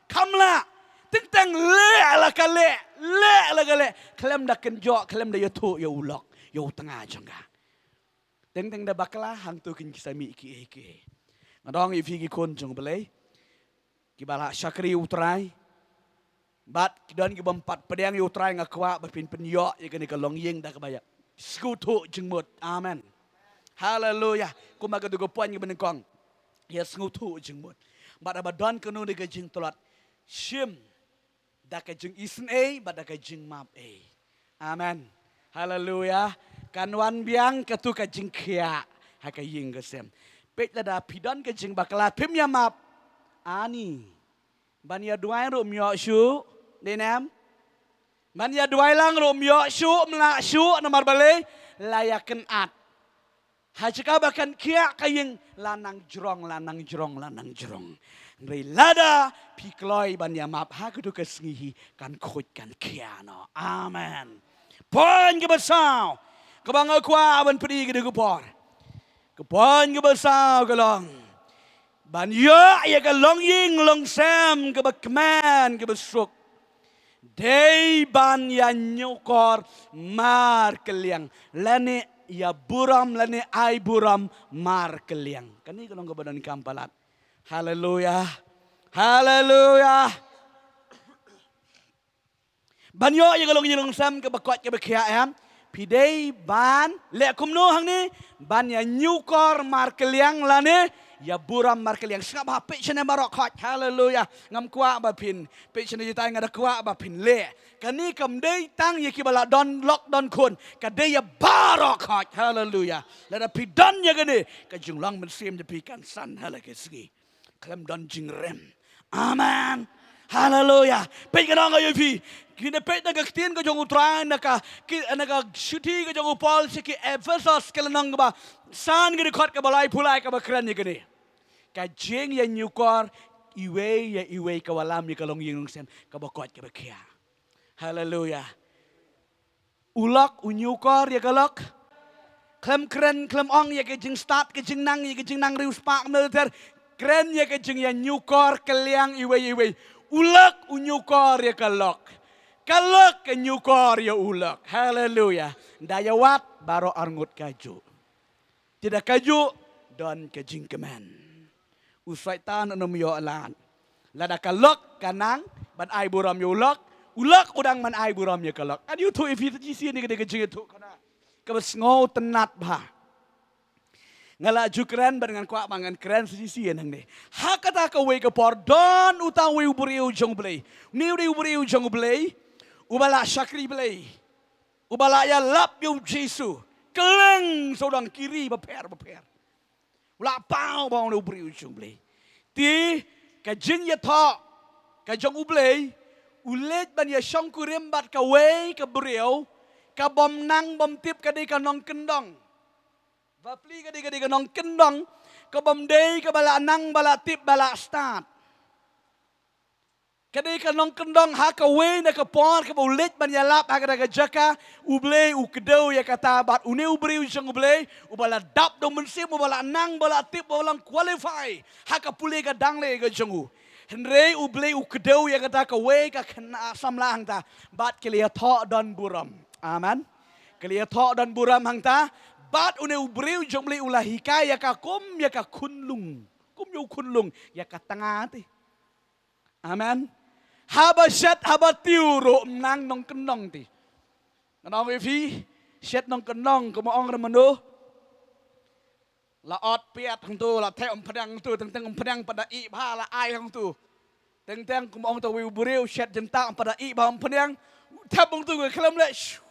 kham lah. Teng teng leh la ka leh, leh la ka leh, khlem da kynjoh, khlem da ïathuh ïa u lok, ïa u tnga jong ka. Teng teng da bakla, hangto kin ki sa mih kiei kiei. Nga ong ïa phi ki khun jong U Blei, kiba la shakri U Trai, bad ki don ki bym pat pdiang ïa U Trai, nga kwah ba phin pynïoh ïa kane ka longïing da kaba ïa sngewthuh jingmut. Amen. Haleluya. Kumba ka dei ka point kaba nyngkong, ïa sngewthuh jingmut. Bad haba don kano kano ka jingtlot, shim da ka jingisynei bad da ka jingmap ei. Amen. Haleluya. Kan wan biang katu ka jingkhiah ha ka ïing ka sem. Peit, lada phi don ka jingbakla, phim ïa map, ani ban ïa duwai ruh ym ïoh shuh, dei ne em? Ban ïa duwai lang ruh ym ïoh shuh, ym lah shuh, namar balei? La ïa kynad. Ha jaka ba kan khiah ka ïing, la nang jrong, la nang jrong, la nang jrong. Hynrei lada phi kloi ban ïa map, ha katu ka sngi hi kan khuid kan khiah noh. Amen. Point kaba saw kaba nga kwah ban pyni ha kane ka por, ka point kaba saw ka long ban ïoh ïa ka longïing longsem kaba kmen kaba suk, dei ban ïa ñiewkor markylliang, lane ïa burom, lane ai burom markylliang. Kane ka long kaba donkam palat. Haleluya. Haleluya. Ban ïoh ïa ka longïing longsem kaba koit kaba khiah, em, phi dei ban leh kumno hangne? Ban ïa ñiewkor markylliang lane ïa burom markylliang. Sngap bha, peit shane baroh khoit. Haleluya. Ngam kwah ba phin peit shane jitai, nga da kwah ba phin leh. Kane kam dei tang ïa kiba la don lok don khun, ka dei ïa baroh khoit. Haleluya. Lada phi don ïa kane, ka jinglong mynsiem jong phi kan san ha la ka sngi, khlem don jingrem. Amen. Haleluya. Peit, nga ong ïa phi, phin da peit na ka ktien ka jong U Trai, na ka ki, na ka shithi ka jong u Paul sha ki Ephesos, ka lynnong kaba san, ka dkhot kaba laiphew lai, kaba kren ïa kane, ka jingïañiewkor iwei ïa iwei ka wallam ïa ka longïing longsem kaba koit kaba khiah. Haleluya. U lok u ñiewkor ïa ka lok. Khlem kren, khlem ong ïa ka jingstad, ka jingnang, ïa ka jingnang riewspah, ka mlien ter. Kren ïa ka jingïañiewkor kylliang iwei iwei. U lok u ñiewkor ïa ka lok. Ka lok ka ñiewkor ïa u lok. Haleluya. Da ïa wad baroh arngut kajuh. Te da kajuh don ka jingkmen. U Soitan un ym ïoh lad. Lada ka lok ka nang ban ai burom ïa u lok, u lok u dang ban ai burom ïa ka lok. Ngan ïathuh ïa phi sa shisien, ïa ka dei ka jingïathuhkhana kaba sngewtynnat bha. Nga la ju kren bad ngan kwah ba ngan kren sa shisien hangne. Ha kata kawei ka por don uta uwei u briew jong U Blei. Une u dei u briew jong U Blei uba la shakri Blei, uba la ïalap ïa U Jisu kylleng sawdong ki ri bapher bapher. U la paw ba u dei u briew jong U Blei. Te ka jingïathoh ka jong U Blei, u leit ban ïashongkurim bad kawei ka briew ka bym nang bym tip, ka dei ka nongkyndong. Bapli, ka dei, ka dei ka nongkyndong ka bym dei kaba la nang, ba la tip, ba la stad. Ka dei ka nongkyndong. Ha kawei na ka por kaba u leit ban ïalap ha kata ka jaka, U Blei u kdew ïa kata bad une u briew jong U Blei uba la dap da u Mynsiem, uba la nang, ba la tip, ba la qualify ha ka pule ka dang leh ka jong u. Hynrei U Blei u kdew ïa kata kawei ka khynnah samla hangta bad ki la ïathoh don burom. Amen. Ki la ïathoh don burom hangta bad une u briew jong U Blei u la hikai ïa ka kum ïa ka khunlung, kum ïa u khunlung ïa ka tnga te. Amen. Haba shet, haba tiew ruh, ym nang nongkyndong te. Ngan ong ïa phi, shet nongkyndong, kumno ong re mano. La ot piat hangto, la thep umphniang hangto, teng teng umphniang pat da ih bha la ai hangto. Teng teng kumno ong to, wei u briew shet jyntah pat da ih bha umphniang. Thep hangto, khlem leh. Shu.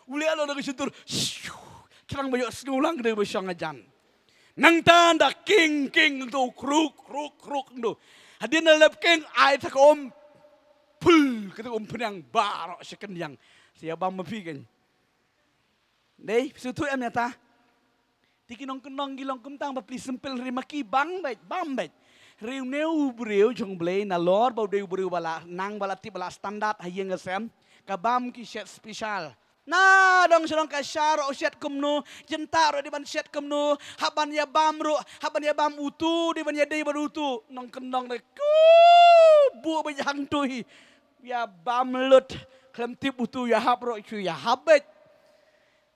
U leh lo da ka shyntur. Shu. Khnang ba ïoh sngew lang ka dei ba shong hajan. Nangta da king king hangto, kruk kruk kruk hangto. Hadien da lep king, ai ta ka um. Phul, kata ka umphniang baroh sha kyndiang. Sa ïa bam ma phi kein. Dei, sngewthuh em ïa ta. Te ki nongkyndong ki long kumta, bapli sempyl, hynrei ma ki bang beit, bam beit. Hynrei une u briew jong U Blei, nalor ba u dei u briew ba la nang, ba la tip, ba la standard ha ïing ha sem, ka bam ki shet special. Na dong sha dong ka sha ruh shet kumno, jyntah ruh dei ban shet kumno, hap ban ïa bam ruh, hap ban ïa bam utu, dei ban ïadei bad utu. Nongkyndong de, ku buh beit hangto hi. Ïa bam lut, khlem tip utu ïahap ruh, shu ïahap beit.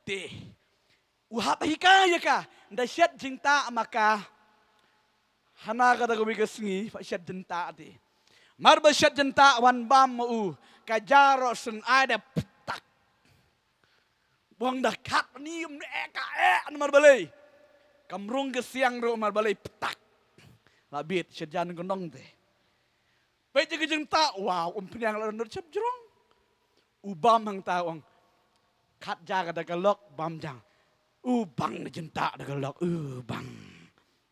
Te u hap hikai ïa ka, da shet jyntah ma ka. Hana kata kawei ka sngi, pat shet jyntah te. Mar ba shet jyntah, wan bam ma u, ka jar ruh shen, ai da ptak. Bong da khat ni, em, eh, ka, eh, namar balei. Kam rung ka siang ruh namar balei, ptak. La bit, shet jar nongkyndong te. Peit ïa ka jyntah, wow, umphniang la don shep jrong. U bam hangta, u ong. Khat ja ka da ka lok, bam jang. U bang na jyntah da ka lok, u bang.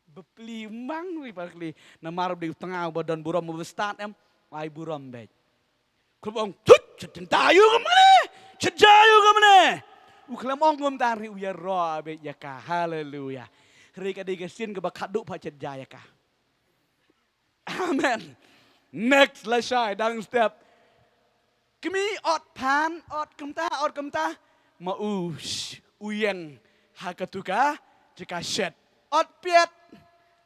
Bapli u bang ri bapli. Namar ba dei u tnga uba don burom uba stad em, ai burom beit. Khlem ong, tut, shet jyntah aïu kumne? Shet ja aïu kumne? U khlem ong kumta, hynrei u ïaroh beit ïa ka. Haleluya. Hynrei ka dei ka sien kaba khatduh pat shet ja ïa ka. Amen. Next, lashai, dang step. Kmie, ot phan, ot kumta, ot kumta. Ma u, sh, u ïeng ha katu ka jaka shet. Ot piat,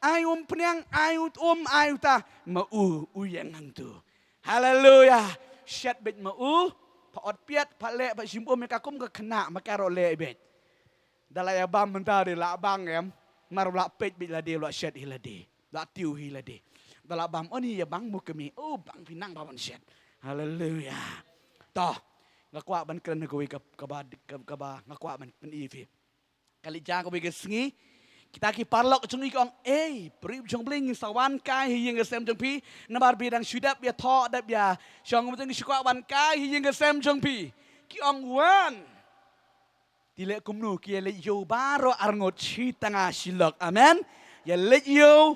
ai umphniang, ai u um, ai uta. Ma u, u ïeng hangtu. Haleluya. Shet beit ma u, pat ot piat, pat leh, pat shim um ïa ka kum ka khynnah, ma ka ruh leh beit. Da la ïa bam mynta de la bang em. Mar la peit beit lade, la shet hi lade. La tiew hi lade. Da la bam, oni ïa bang mo kmie. O bang, phi nang ba ban shet. Haleluya. To. Nga kwah ban kren ha kawei ka, kaba, ka, kaba nga kwah ban pyni phi. Ka leit ja kawei ka sngi. Kita ki paralok jong ngi ki ong, ei, briew jong Blei, ngin sa wan kai ha ïing ha sem jong phi. Namar phi dang shu dep ïa thoh, dep ïa shong, mynta ngi shu kwah wan kai ha ïing ha sem jong phi. Ki ong wan. Te leh kumno, ki ïa leit ïew baroh arngut, shi tnga shi lok. Amen. Ïa leit ïew,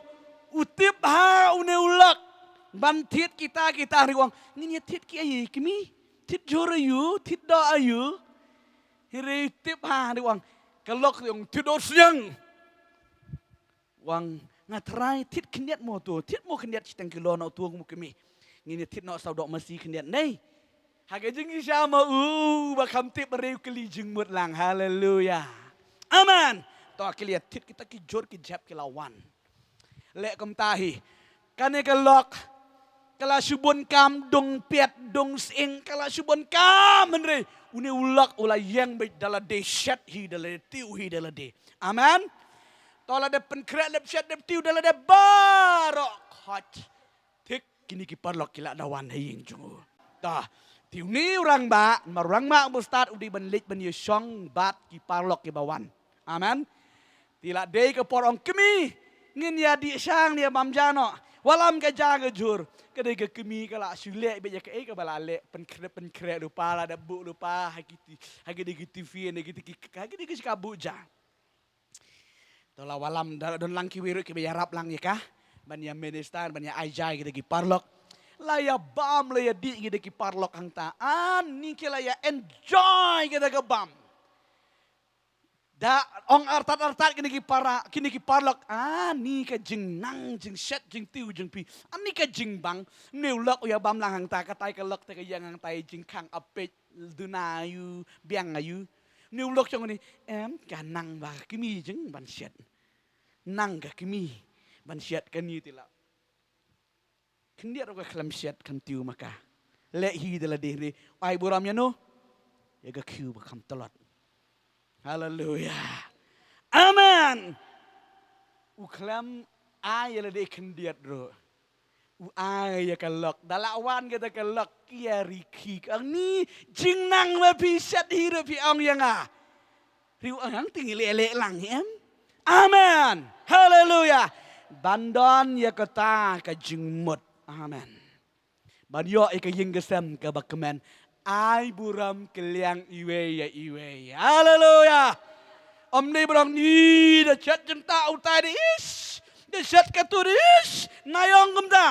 u tip ha une u lok. Ban thied kita, kita, hynrei u ong, ngin ïa thied kiei kmie? Thied jhur aïu, thied doh aïu? Hynrei u tip ha, hynrei u ong, ka lok, hynrei u ong thied doh sniang. U ong, nga trai, thied khyndiat mo to, thied mo khyndiat shiteng kilo noh to mo kmie. Ngin ïa thied noh saw doh masi khyndiat nei. Ha ka jingshisha ma u ba kham tip, hynrei u kylli jingmut lang. Haleluya. Amen. To ki la thied kita ki jhur ki jhep ki la wan. Leh kumta hi. Kane ka lok ka la shu bun kam, dung piat, dung sying, ka la shu bun kam, hynrei une u lok u la ïeng beit da lade, shet hi da lade, tiew hi da lade. Amen. To lada pynkhreh lep shet lep tiew da lade baroh, khot. Thik, kine ki paralok ki la da wan ha ïing jong u. To, te une u rangbah, namar u rangbah uba stad u dei ban leit ban ïa shong bad ki paralok kiba wan. Amen. Te la dei ka por, ong kmie, ngin ïa dih shang, ïa bam ja noh. Wallam ka ja ka jhur. Ka dei ka kmie ka la shu leh beit ïa kaei kaba la leh, pynkhreh, pynkhreh lypa, la da buh lypa ha ki ti, ha ki dei ki tiffin, ha ki dei ki, ha ki dei ki shaka buh ja. To la wallam, da la don lang kiwei ruh kiba ïarap lang ïa ka ban ïa minister, ban ïa ai ja ïa kita ki paralok. La ïa bam, la ïa dih ïa kita ki paralok hangta. Ani ki la ïa enjoy kita ka bam. Da ong artat artat kine ki para, kine ki paralok. Ani ka jingnang, jingshet, jingtiew jong phi. Ani ka jingbang. Une u lok u ïa bam lang hangta, katai ka lok te ka ïeng hangta, jingkhang, ap peit, duna aïu, biang aïu. Une u lok jong une, em, ka nang ba ka kmie jong ban shet. Nang ka kmie ban shet, kane te la khyndiat ruh ka khlem shet, khlem tiew ma ka. Leh hi da lade, hynrei ai burom ïano? Ïa ka khiew ba kham tlot. Haleluya. Amen. U khlem ai ïa lade khyndiat ruh. U ai ïa ka lok, da la wan kata ka lok, ki ïa rikhi, ka ong ni, jingnang ba phi shet hi ruh phi ong ïa nga. Riew ong, te ngi leh leh lang em. Amen. Haleluya. Ban don ïa kata ka jingmut. Amen. Ban ïoh ïa ka ïing ka sem kaba kmen. Ai burom kylliang iwei ïa iwei. Haleluya. Ym dei ba ong ni da shet jingtah utai da ish, da shet katu da ish, nga ong kumta.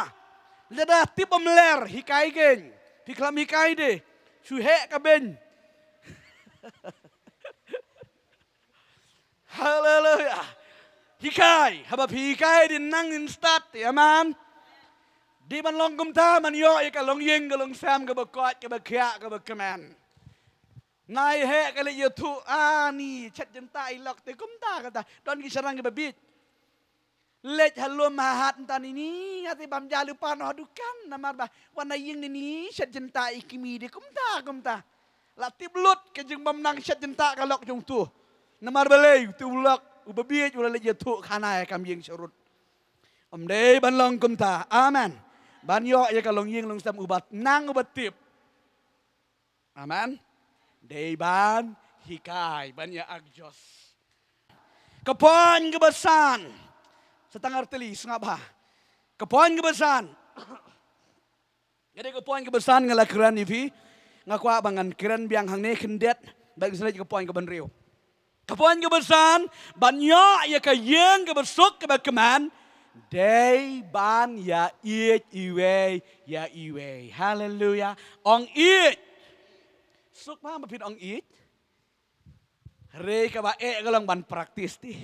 Lada tip ym ler, hikai kein. Phi khlem hikai de. Shu heh ka beiñ. Haleluya. Hikai, haba phi hikai dei nang in stad, amen. Dei ban long kumta, ban ïoh ïa ka longïing ka longsem kaba koit kaba khiah kaba kmen. Nai heh ka leit ïathuh, ani, shet jingtah i lok te kumta kata. Don ki shynrang kiba bieit. Leit ha lum ha hat mynta ni ni, nga te bam ja lypa noh ha dukan, namar ba wan na ïing ni ni, shet jingtah i kmie de kumta kumta. La tip lut ka jingbym nang shet jingtah ka lok jong utu. Namar balei utu u lok uba bieit u la leit ïathuh khana ïa kam ïing sharud. Ym dei ban long kumta. Amen. Ban ïoh ïa ka longïing longsem uba nang uba tip. Amen. Dei ban hikai, ban ïa adjust. Ka point kaba san. Sa tang artylli, sngap bha. Ka point kaba san. Nga dei ka point kaba san nga la kren ïa phi. Nga kwah ba ngan kren biang hangne khyndiat. Bad ngan sa leit ka point kaba hynriew. Ka point kaba san, ban ïoh ïa ka ïing kaba suk kaba kmen, dei ban ïa ïeit iwei ïa iwei. Haleluya. Ong ïeit. Suk bha ba phin ong ïeit. Hynrei kaba eh ka long ban practice te.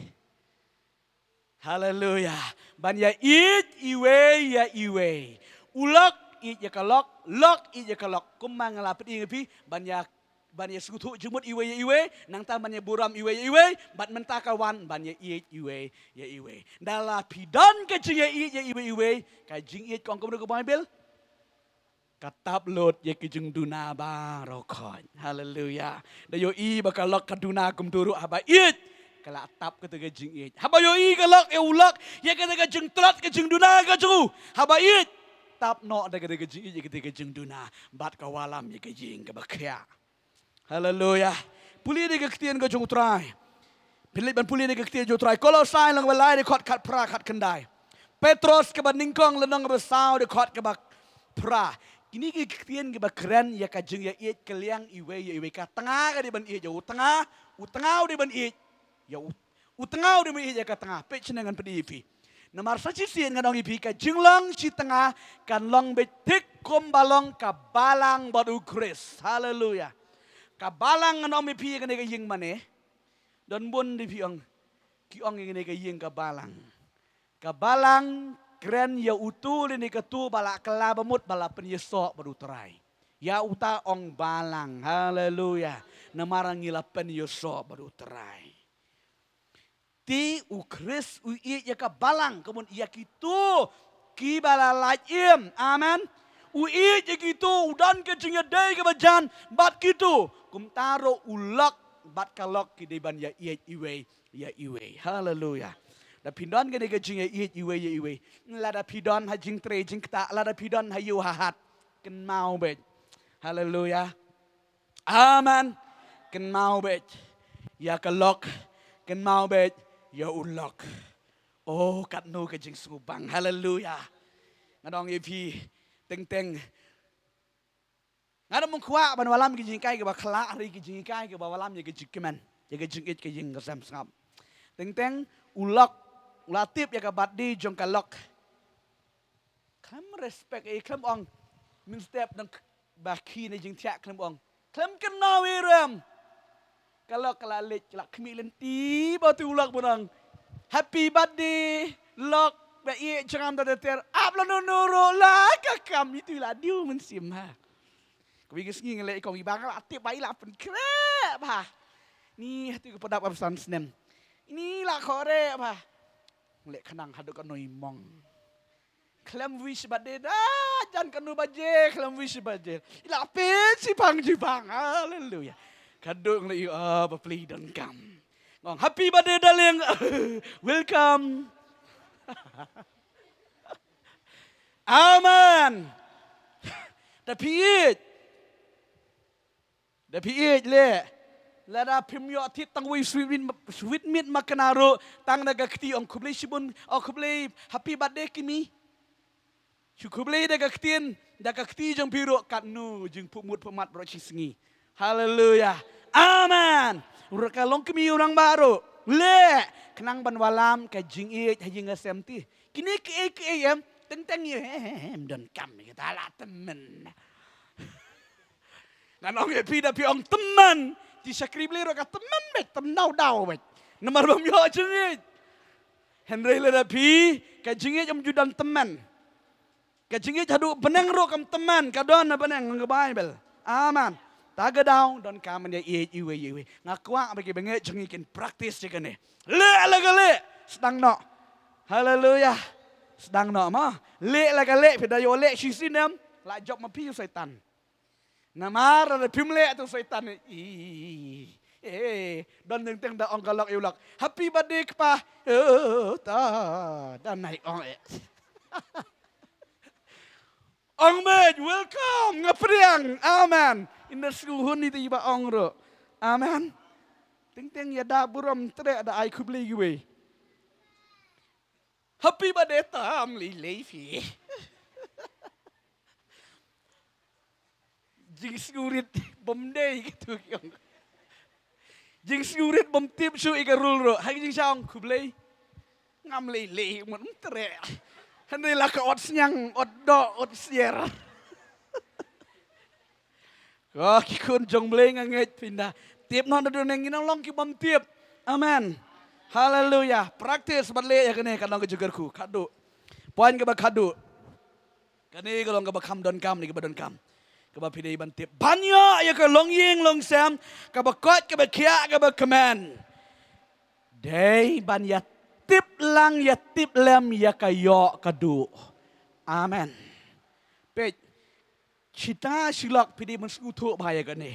Haleluya. Ban ïa ïeit iwei ïa iwei. U lok ïeit ïa ka lok, lok ïeit ïa ka lok. Kumba nga la pyni ïa phi, ban ïa, ban ïa sngewthuh jingmut iwei ïa iwei, nangta ban ïa burom iwei ïa iwei, bad mynta ka wan ban ïa ïeit iwei ïa iwei. Da la phi don ka jingïa ïeit ïa iwei ïa iwei, ka jingïeit ka ong kumno ka Baibl? Ka tap lut ïa ki jingduna baroh khoit. Haleluya. Da ïohi ba ka lok ka duna kumtu ruh haba ïeit, ka la tap kata ka jingïeit. Haba ïohi ka lok ïa u lok ïa kata ka jingtlot ka jingduna ka jong u, haba ïeit, tap noh da kata ka jingïeit ïa kata ka jingduna. Bad ka wallam ïa ka ïing kaba khia. Haleluya. Pule da ka ktien ka jong U Trai. Phi leit ban pule da ka ktien jong U Trai. Kolosai lynnong ba lai dkhot khatphra khatkhyndai. Petros kaba nyngkong lynnong ba saw dkhot kaba phra. Kine ki ktien kiba kren ïa ka jingïa ïeit kylliang iwei ïa iwei. Ka tnga ka dei ban ïeit ïa u tnga, u tnga u dei ban ïeit ïa u, u tnga u dei ban ïeit ïa ka tnga. Peit shane ngan pyni ïa phi. Namar sa shisien ngan ong ïa phi ka jinglong shi tnga kan long beit thik kumba long ka balang bad U Khrist. Haleluya. Ka balang ngan ong ïa phi kane ka ïing mane. Don bun de phi ong, ki ong ïa kane ka ïing ka balang. Ka balang kren ïa utu lane katu ba la kylla ba mut ba la pynïasoh bad U Trai. Ïa uta ong balang. Haleluya. Namar ngi la pynïasoh bad U Trai. Te U Khrist u ïeit ïa ka balang, ka mut ïa kito kiba la lait im. Amen. U ïeit ïa kito, u don ka jingïadei kaba jan bad kito. Kumta ruh u lok bad ka lok ki dei ban ïa ïeit iwei ïa iwei. Haleluya. Da phi don kane ka jingïa ïeit iwei ïa iwei, lada phi don ha jingtrei jingktah, lada phi don ha ïew ha hat, kynmaw beit. Haleluya. Amen. Kynmaw beit ïa ka lok, kynmaw beit ïa u lok. Oh, katno ka jingsngewbang. Haleluya. Nga ong ïa phi, teng teng nga da mong kwah ban wallam ki jinghikai kiba khlaiñ, ki jinghikai kiba wallam ïa ki jingkmen, ïa ki jingïeit ki jingkmen, sngap. Teng teng u lok u la tip ïa ka birthday jong ka lok. Khlem respect ei, khlem ong. Mynstep nang ba khie na jingthiah khlem ong. Khlem kynmaw ei ruh em. Ka lok ka la leit, ka la khmih lynti bad utu u lok ban ong, "Happy birthday, lok, ba ïeit jong nga da ter." Ap la nunu ruh la ka kam itu la diu mynsiem ha. Kawei ka sngi nga leh i kong i ba nga la tip ba i la pynkhreh bha. Ni hatu ka padap ka ba san snem. Ni la khore bha. Nga leh khnang haduh kano i mong. Khlem wish birthday da, jan kano baje, khlem wish birthday. I la peit shipang shipang. Haleluya. Ka duk la i, ah, bapli donkam. Ngong, "Happy birthday, darling." "Welcome." Amen. Da phi ïeit. Da phi ïeit leh. Lada phim ïoh thied tang wei sweet meat, sweet meat ma kane ruh, tang da ka kti ong khublei shibun, ong khublei happy birthday Kimi. Shu khublei da ka ktien, da ka kti jong phi ruh katno jingphuhmut phuhmat baroh shi sngi. Haleluya. Amen. Ruh ka long kmie u rangbah ruh. Leh, khnang ban wallam ka jingïeit ha ïing ha sem te. Kine kiei kiei em, teng teng ïa, he, he, he, em donkam ïa kita la tymmen. Ngan ong ïa phi da phi ong tymmen, te shakri Blei ruh ka tymmen beit, tymmen daw daw beit. Namar bym ïoh jingïeit. Hynrei lada phi, ka jingïeit ym ju don tymmen. Ka jingïeit haduh bneng ruh kam tymmen, ka don na bneng, ka Baibl. Amen. Ta ka daw, donkam ban ïa ïeit iwei iwei. Nga kwah ba ki bangeit jong ngi kin practice ïa kane. Leh la ka leh, sdang noh. Haleluya. Sdang noh mo. Leh la ka leh, phi da ïoh leh shisien em. La jop ma phi u Soitan. Namar lada phim leh te u Soitan, i, eh, don teng teng da ong ka lok ïa u lok. Happy birthday kpa. Oh, ta, da nai ong eh. Ong beit, welcome, nga pdiang. Amen. Ynda sngewhun ïa te ba ong ruh. Amen. Teng teng ïa da burom treh da ai khublei kiwei. Happy birthday tam lei lei phi. Jingsngewrit bym dei kito ki ong. Jingsngewrit bym tip shuh ïa ka rul ruh. Ha ki jingshah ong khublei. Ngam lei lei mut ym treh. Hynrei la ka ot sniang, ot doh, ot sier. Ko ki khun jong Blei nga ngeit phin da tip noh naduh ne ngin ym long ki bym tip. Amen. Haleluya. Practice bad leh ïa kane ka long ka jingkyrkhu. Khadduh. Point kaba khadduh. Kane ka long kaba kham donkam ne kaba donkam. Kaba phi dei ban tip. Ban ïoh ïa ka longïing longsem kaba koit kaba khiah kaba kmen. Dei ban ïa tip lang ïa tip lem ïa ka ïoh ka duh. Amen. Peit. Shita shi lok phi dei ban sngewthuh bha ïa kane.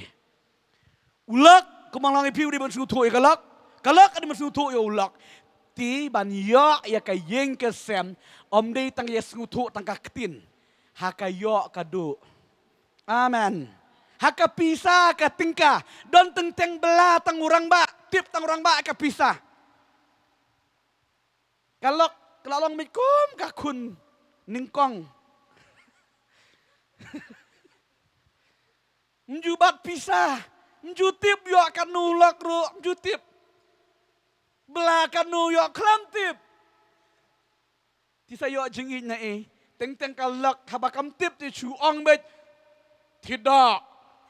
U lok, kumba nga ong ïa phi u dei ban sngewthuh ïa ka lok. Ka lok ka dei ban sngewthuh ïa u lok. Te ban ïoh ïa ka ïing ka sem, ym dei tang ïa sngewthuh tang ka ktien. Ha ka ïoh ka duh. Amen. Ha ka pisa ka tyngka. Don teng teng bylla tang u rangbah, tip tang u rangbah ka pisa. Ka lok, ka la long beit kum ka khun nyngkong. Ym ju bat pisa, ym ju tip ïoh katno u lok ruh, ym ju tip. Bylla katno ïoh khlem tip. Te sa ïoh jingïeit na ei, teng teng ka lok haba kam tip te shu ong beit. Thied doh,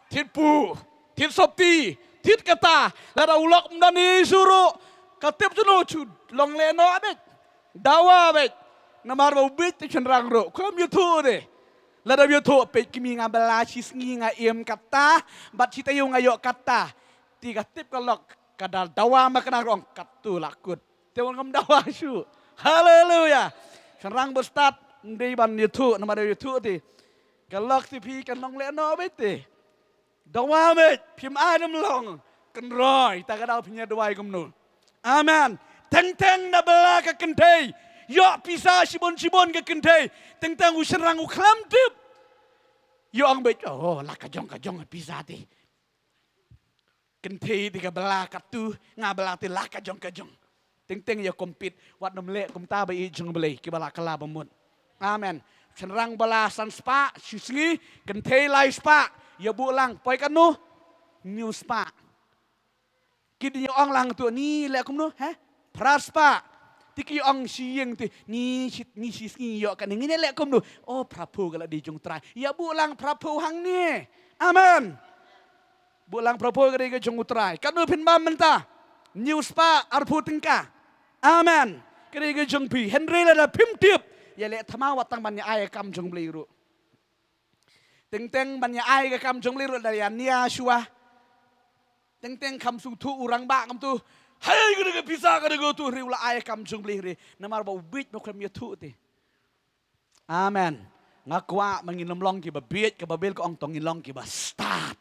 thied puh, thied sopti, thied kata, lada u lok ym don ei shuh ruh, ka tip junom shu long lehnoh beit. Dawa beit. Namar ba u bieit te shynrang ruh. Khlem ïathuh de. Lada ïathuh peit kmie nga bylla shi sngi nga im kata, bad shi taïew nga ïoh kata. Te ka tip ka lok, ka da dawa ma kane ruh ong katu la kut. Te wan ngam dawa shuh. Haleluya. Shynrang ba stad, ym dei ban ïathuh, namar ïathuh te. Ka lok te phi kan long lehnoh beit te. Dawa beit, phim ai nym long. Kynroi, ta ka daw phin ïa duwai kumno. Amen. Teng teng na bylla ka kynthei. Ïoh pisa shibun shibun ka kynthei. Teng teng u shynrang u khlem tip. Ïoh ong beit, oh, la ka jong ka jong pisa te. Kynthei te ka bylla katu, nga bylla te la ka jong ka jong. Teng teng ïa compete, wat nym leh kumta ba ïeit jong Blei, kiba la kylla ba mut. Amen. Shynrang bylla san spah, shi sngi, kynthei lai spah, ïa buh lang, poi katno? Hynñiew spah. Ki dei ïa ong lang tu, ni leh kumno, he? Phra spah. Te ki ong shi ïing te, ni shi, ni shi sngi ïoh kane, ngin ïa leh kumno? Oh, phra phew ka la dei jong u Trai. Ïa buh lang phra phew hangne. Amen. Buh lang phra phew ka dei ka jong u Trai. Katno phin bam mynta? Hynñiew spah arphew tyngka. Amen. Ka dei ka jong phi. Hynrei lada phim tip, ïa leh thymmai wat tang ban ïa ai ka kam jong Blei ruh. Teng teng ban ïa ai ka kam jong Blei ruh da ïa nia shuwa. Teng teng kham sngewthuh u rangbah kumtu. Hai ka dei ka pisa ka dei ka tu hynrei u la ai ka kam jong Blei hynrei. Namar ba u bieit ba khlem ïathuh te. Amen. Nga kwah ba ngin ym long kiba bieit, ka Baibl ka ong to ngin long kiba stad.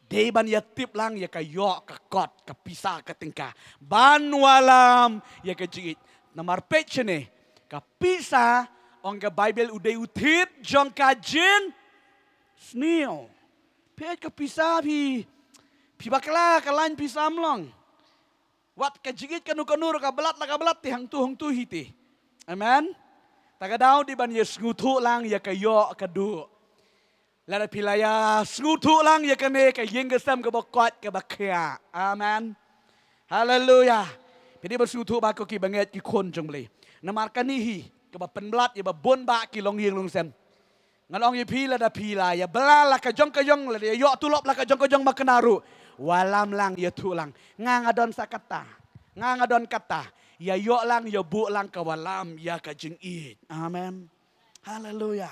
Dei ban ïa tip lang ïa ka ïoh ka kot, ka pisa ka tyngka. Ban wallam ïa ka jingïeit. Namar peit shane, ka pisa Ong ka Baibl u dei u thied jong ka jingsniew. Peit ka pisa phi, phi bakla ka lain pisa mlong. Wat ka jingïeit kano kano ruh ka blad la ka blad te hangtu hangtu hi te. Amen. Ta ka daw dei ban ïa sngewthuh lang ïa ka ïoh ka duh. Lada phi la ïa sngewthuh lang ïa kane ka ïing ka sem kaba koit kaba khiah. Amen. Haleluya. Phi dei ban sngewthuh bha ko ki bangeit ki khun jong U Blei. Namar kane hi kaba pynblad ïa ba bun bah ki longïing longsem. Ngan ong ïa phi lada phi la ïa bala la ka jong ka jong, lada ïa ïoh tulop la ka jong ka jong ma kane ruh. Wallam lang, ïathuh lang. Nga nga don sa kata. Nga nga don kata. Ïa ïoh lang, ïa buh lang ka wallam ïa ka jingïeit. Amen. Haleluya.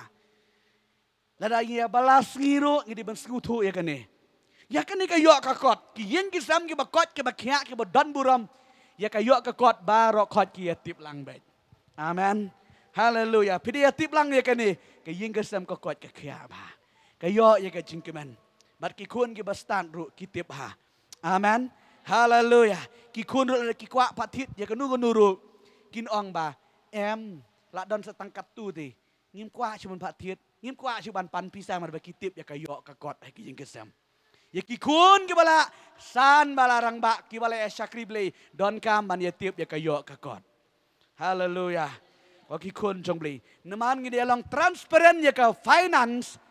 Lada ïa bala sngi ruh ngi dei ban sngewthuh ïa kane. Ïa kane ka ïoh ka kot. Ki ïing ki sem kiba koit kiba khiah kiba don burom. Ïa ka ïoh ka kot baroh khoit ki ïa tip lang beit. Amen. Haleluya. Phi dei ïa tip lang ïa kane. Ka ïing ka sem ka koit ka khiah bha. Ka ïoh ïa ka jingkmen. Bad ki khun kiba stad ruh ki tip bha. Amen. Haleluya. Ki khun ruh lada ki kwah pat thied ïa kano kano ruh. Kin ong ba, em, la don sa tang katto te. Ngim kwah shuh ban pat thied. Ngim kwah shuh ban pan pisa namar ba ki tip ïa ka ïoh ka kot ha ki ïing ki sem. Ïa ki khun kiba la san ba la rangbah kiba la ïa shakri Blei, donkam ban ïa tip ïa ka ïoh ka kot. Haleluya. Ko ki khun jong Blei. Namar ngi dei long transparent ïa ka finance.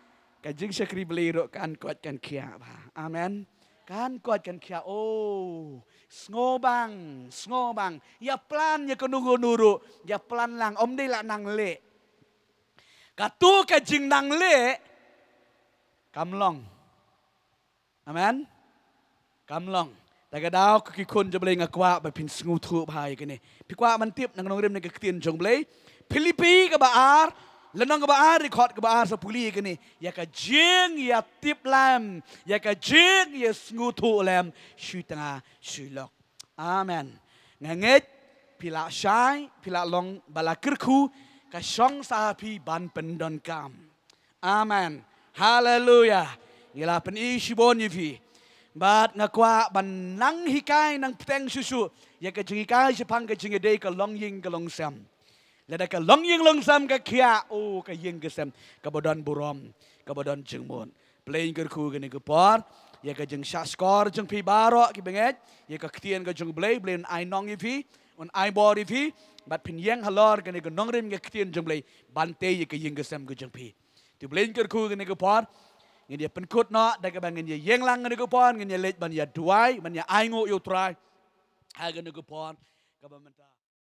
Ka jingshakri Blei ruh kan koit kan khiah bha. Amen. Kan koit kan khiah. Oh, sngewbang, sngewbang. Ïa plan ïa kano kano ruh. Ïa plan lang, ym dei la nang leh. Kato ka jingnang leh kam long. Amen. Kam long. Ta ka daw ko ki khun jong Blei nga kwah ba phin sngewthuh bha ïa kane. Phi kwah ban tip na ka nongrim na ka ktien jong Blei. Philippi kaba ar, lynnong kaba ar, dkhot kaba ar sa pule ïa kane. Ïa ka jingïatip lem, ïa ka jingïasngewthuh lem, shu tnga shu lok. Amen. Nga ngeit phi la shai, phi la long ba la kyrkhu, ka shong sa ha phi ban pyndonkam. Amen. Haleluya. Ngi la pyni shibun ïa phi. Bad nga kwah ban nang hikai nang bteng shuh shuh ïa ka jinghikai shaphang ka jingïadei ka longïing ka longsem. Lada ka longïing longsem ka khiah, oh, ka ïing ka sem kaba don burom, kaba don jingmut. Blei un kyrkhu kane ka por ïa ka jingshahshkor jong phi baroh ki bangeit, ïa ka ktien ka jong Blei, Blei un ai nong ïa phi, un ai bor ïa phi, bad phin ïeng halor kane ka nongrim ka ktien jong Blei ban tei ïa ka ïing ka sem ka jong phi. Te Blei un kyrkhu kane ka por, ngin ïa pynkut noh da kaba ngin ïa ïeng lang kane ka por, ngin ïa leit ban ïa duwai, ban ïa ainguh ïa U Trai ha kane ka por kaba mynta.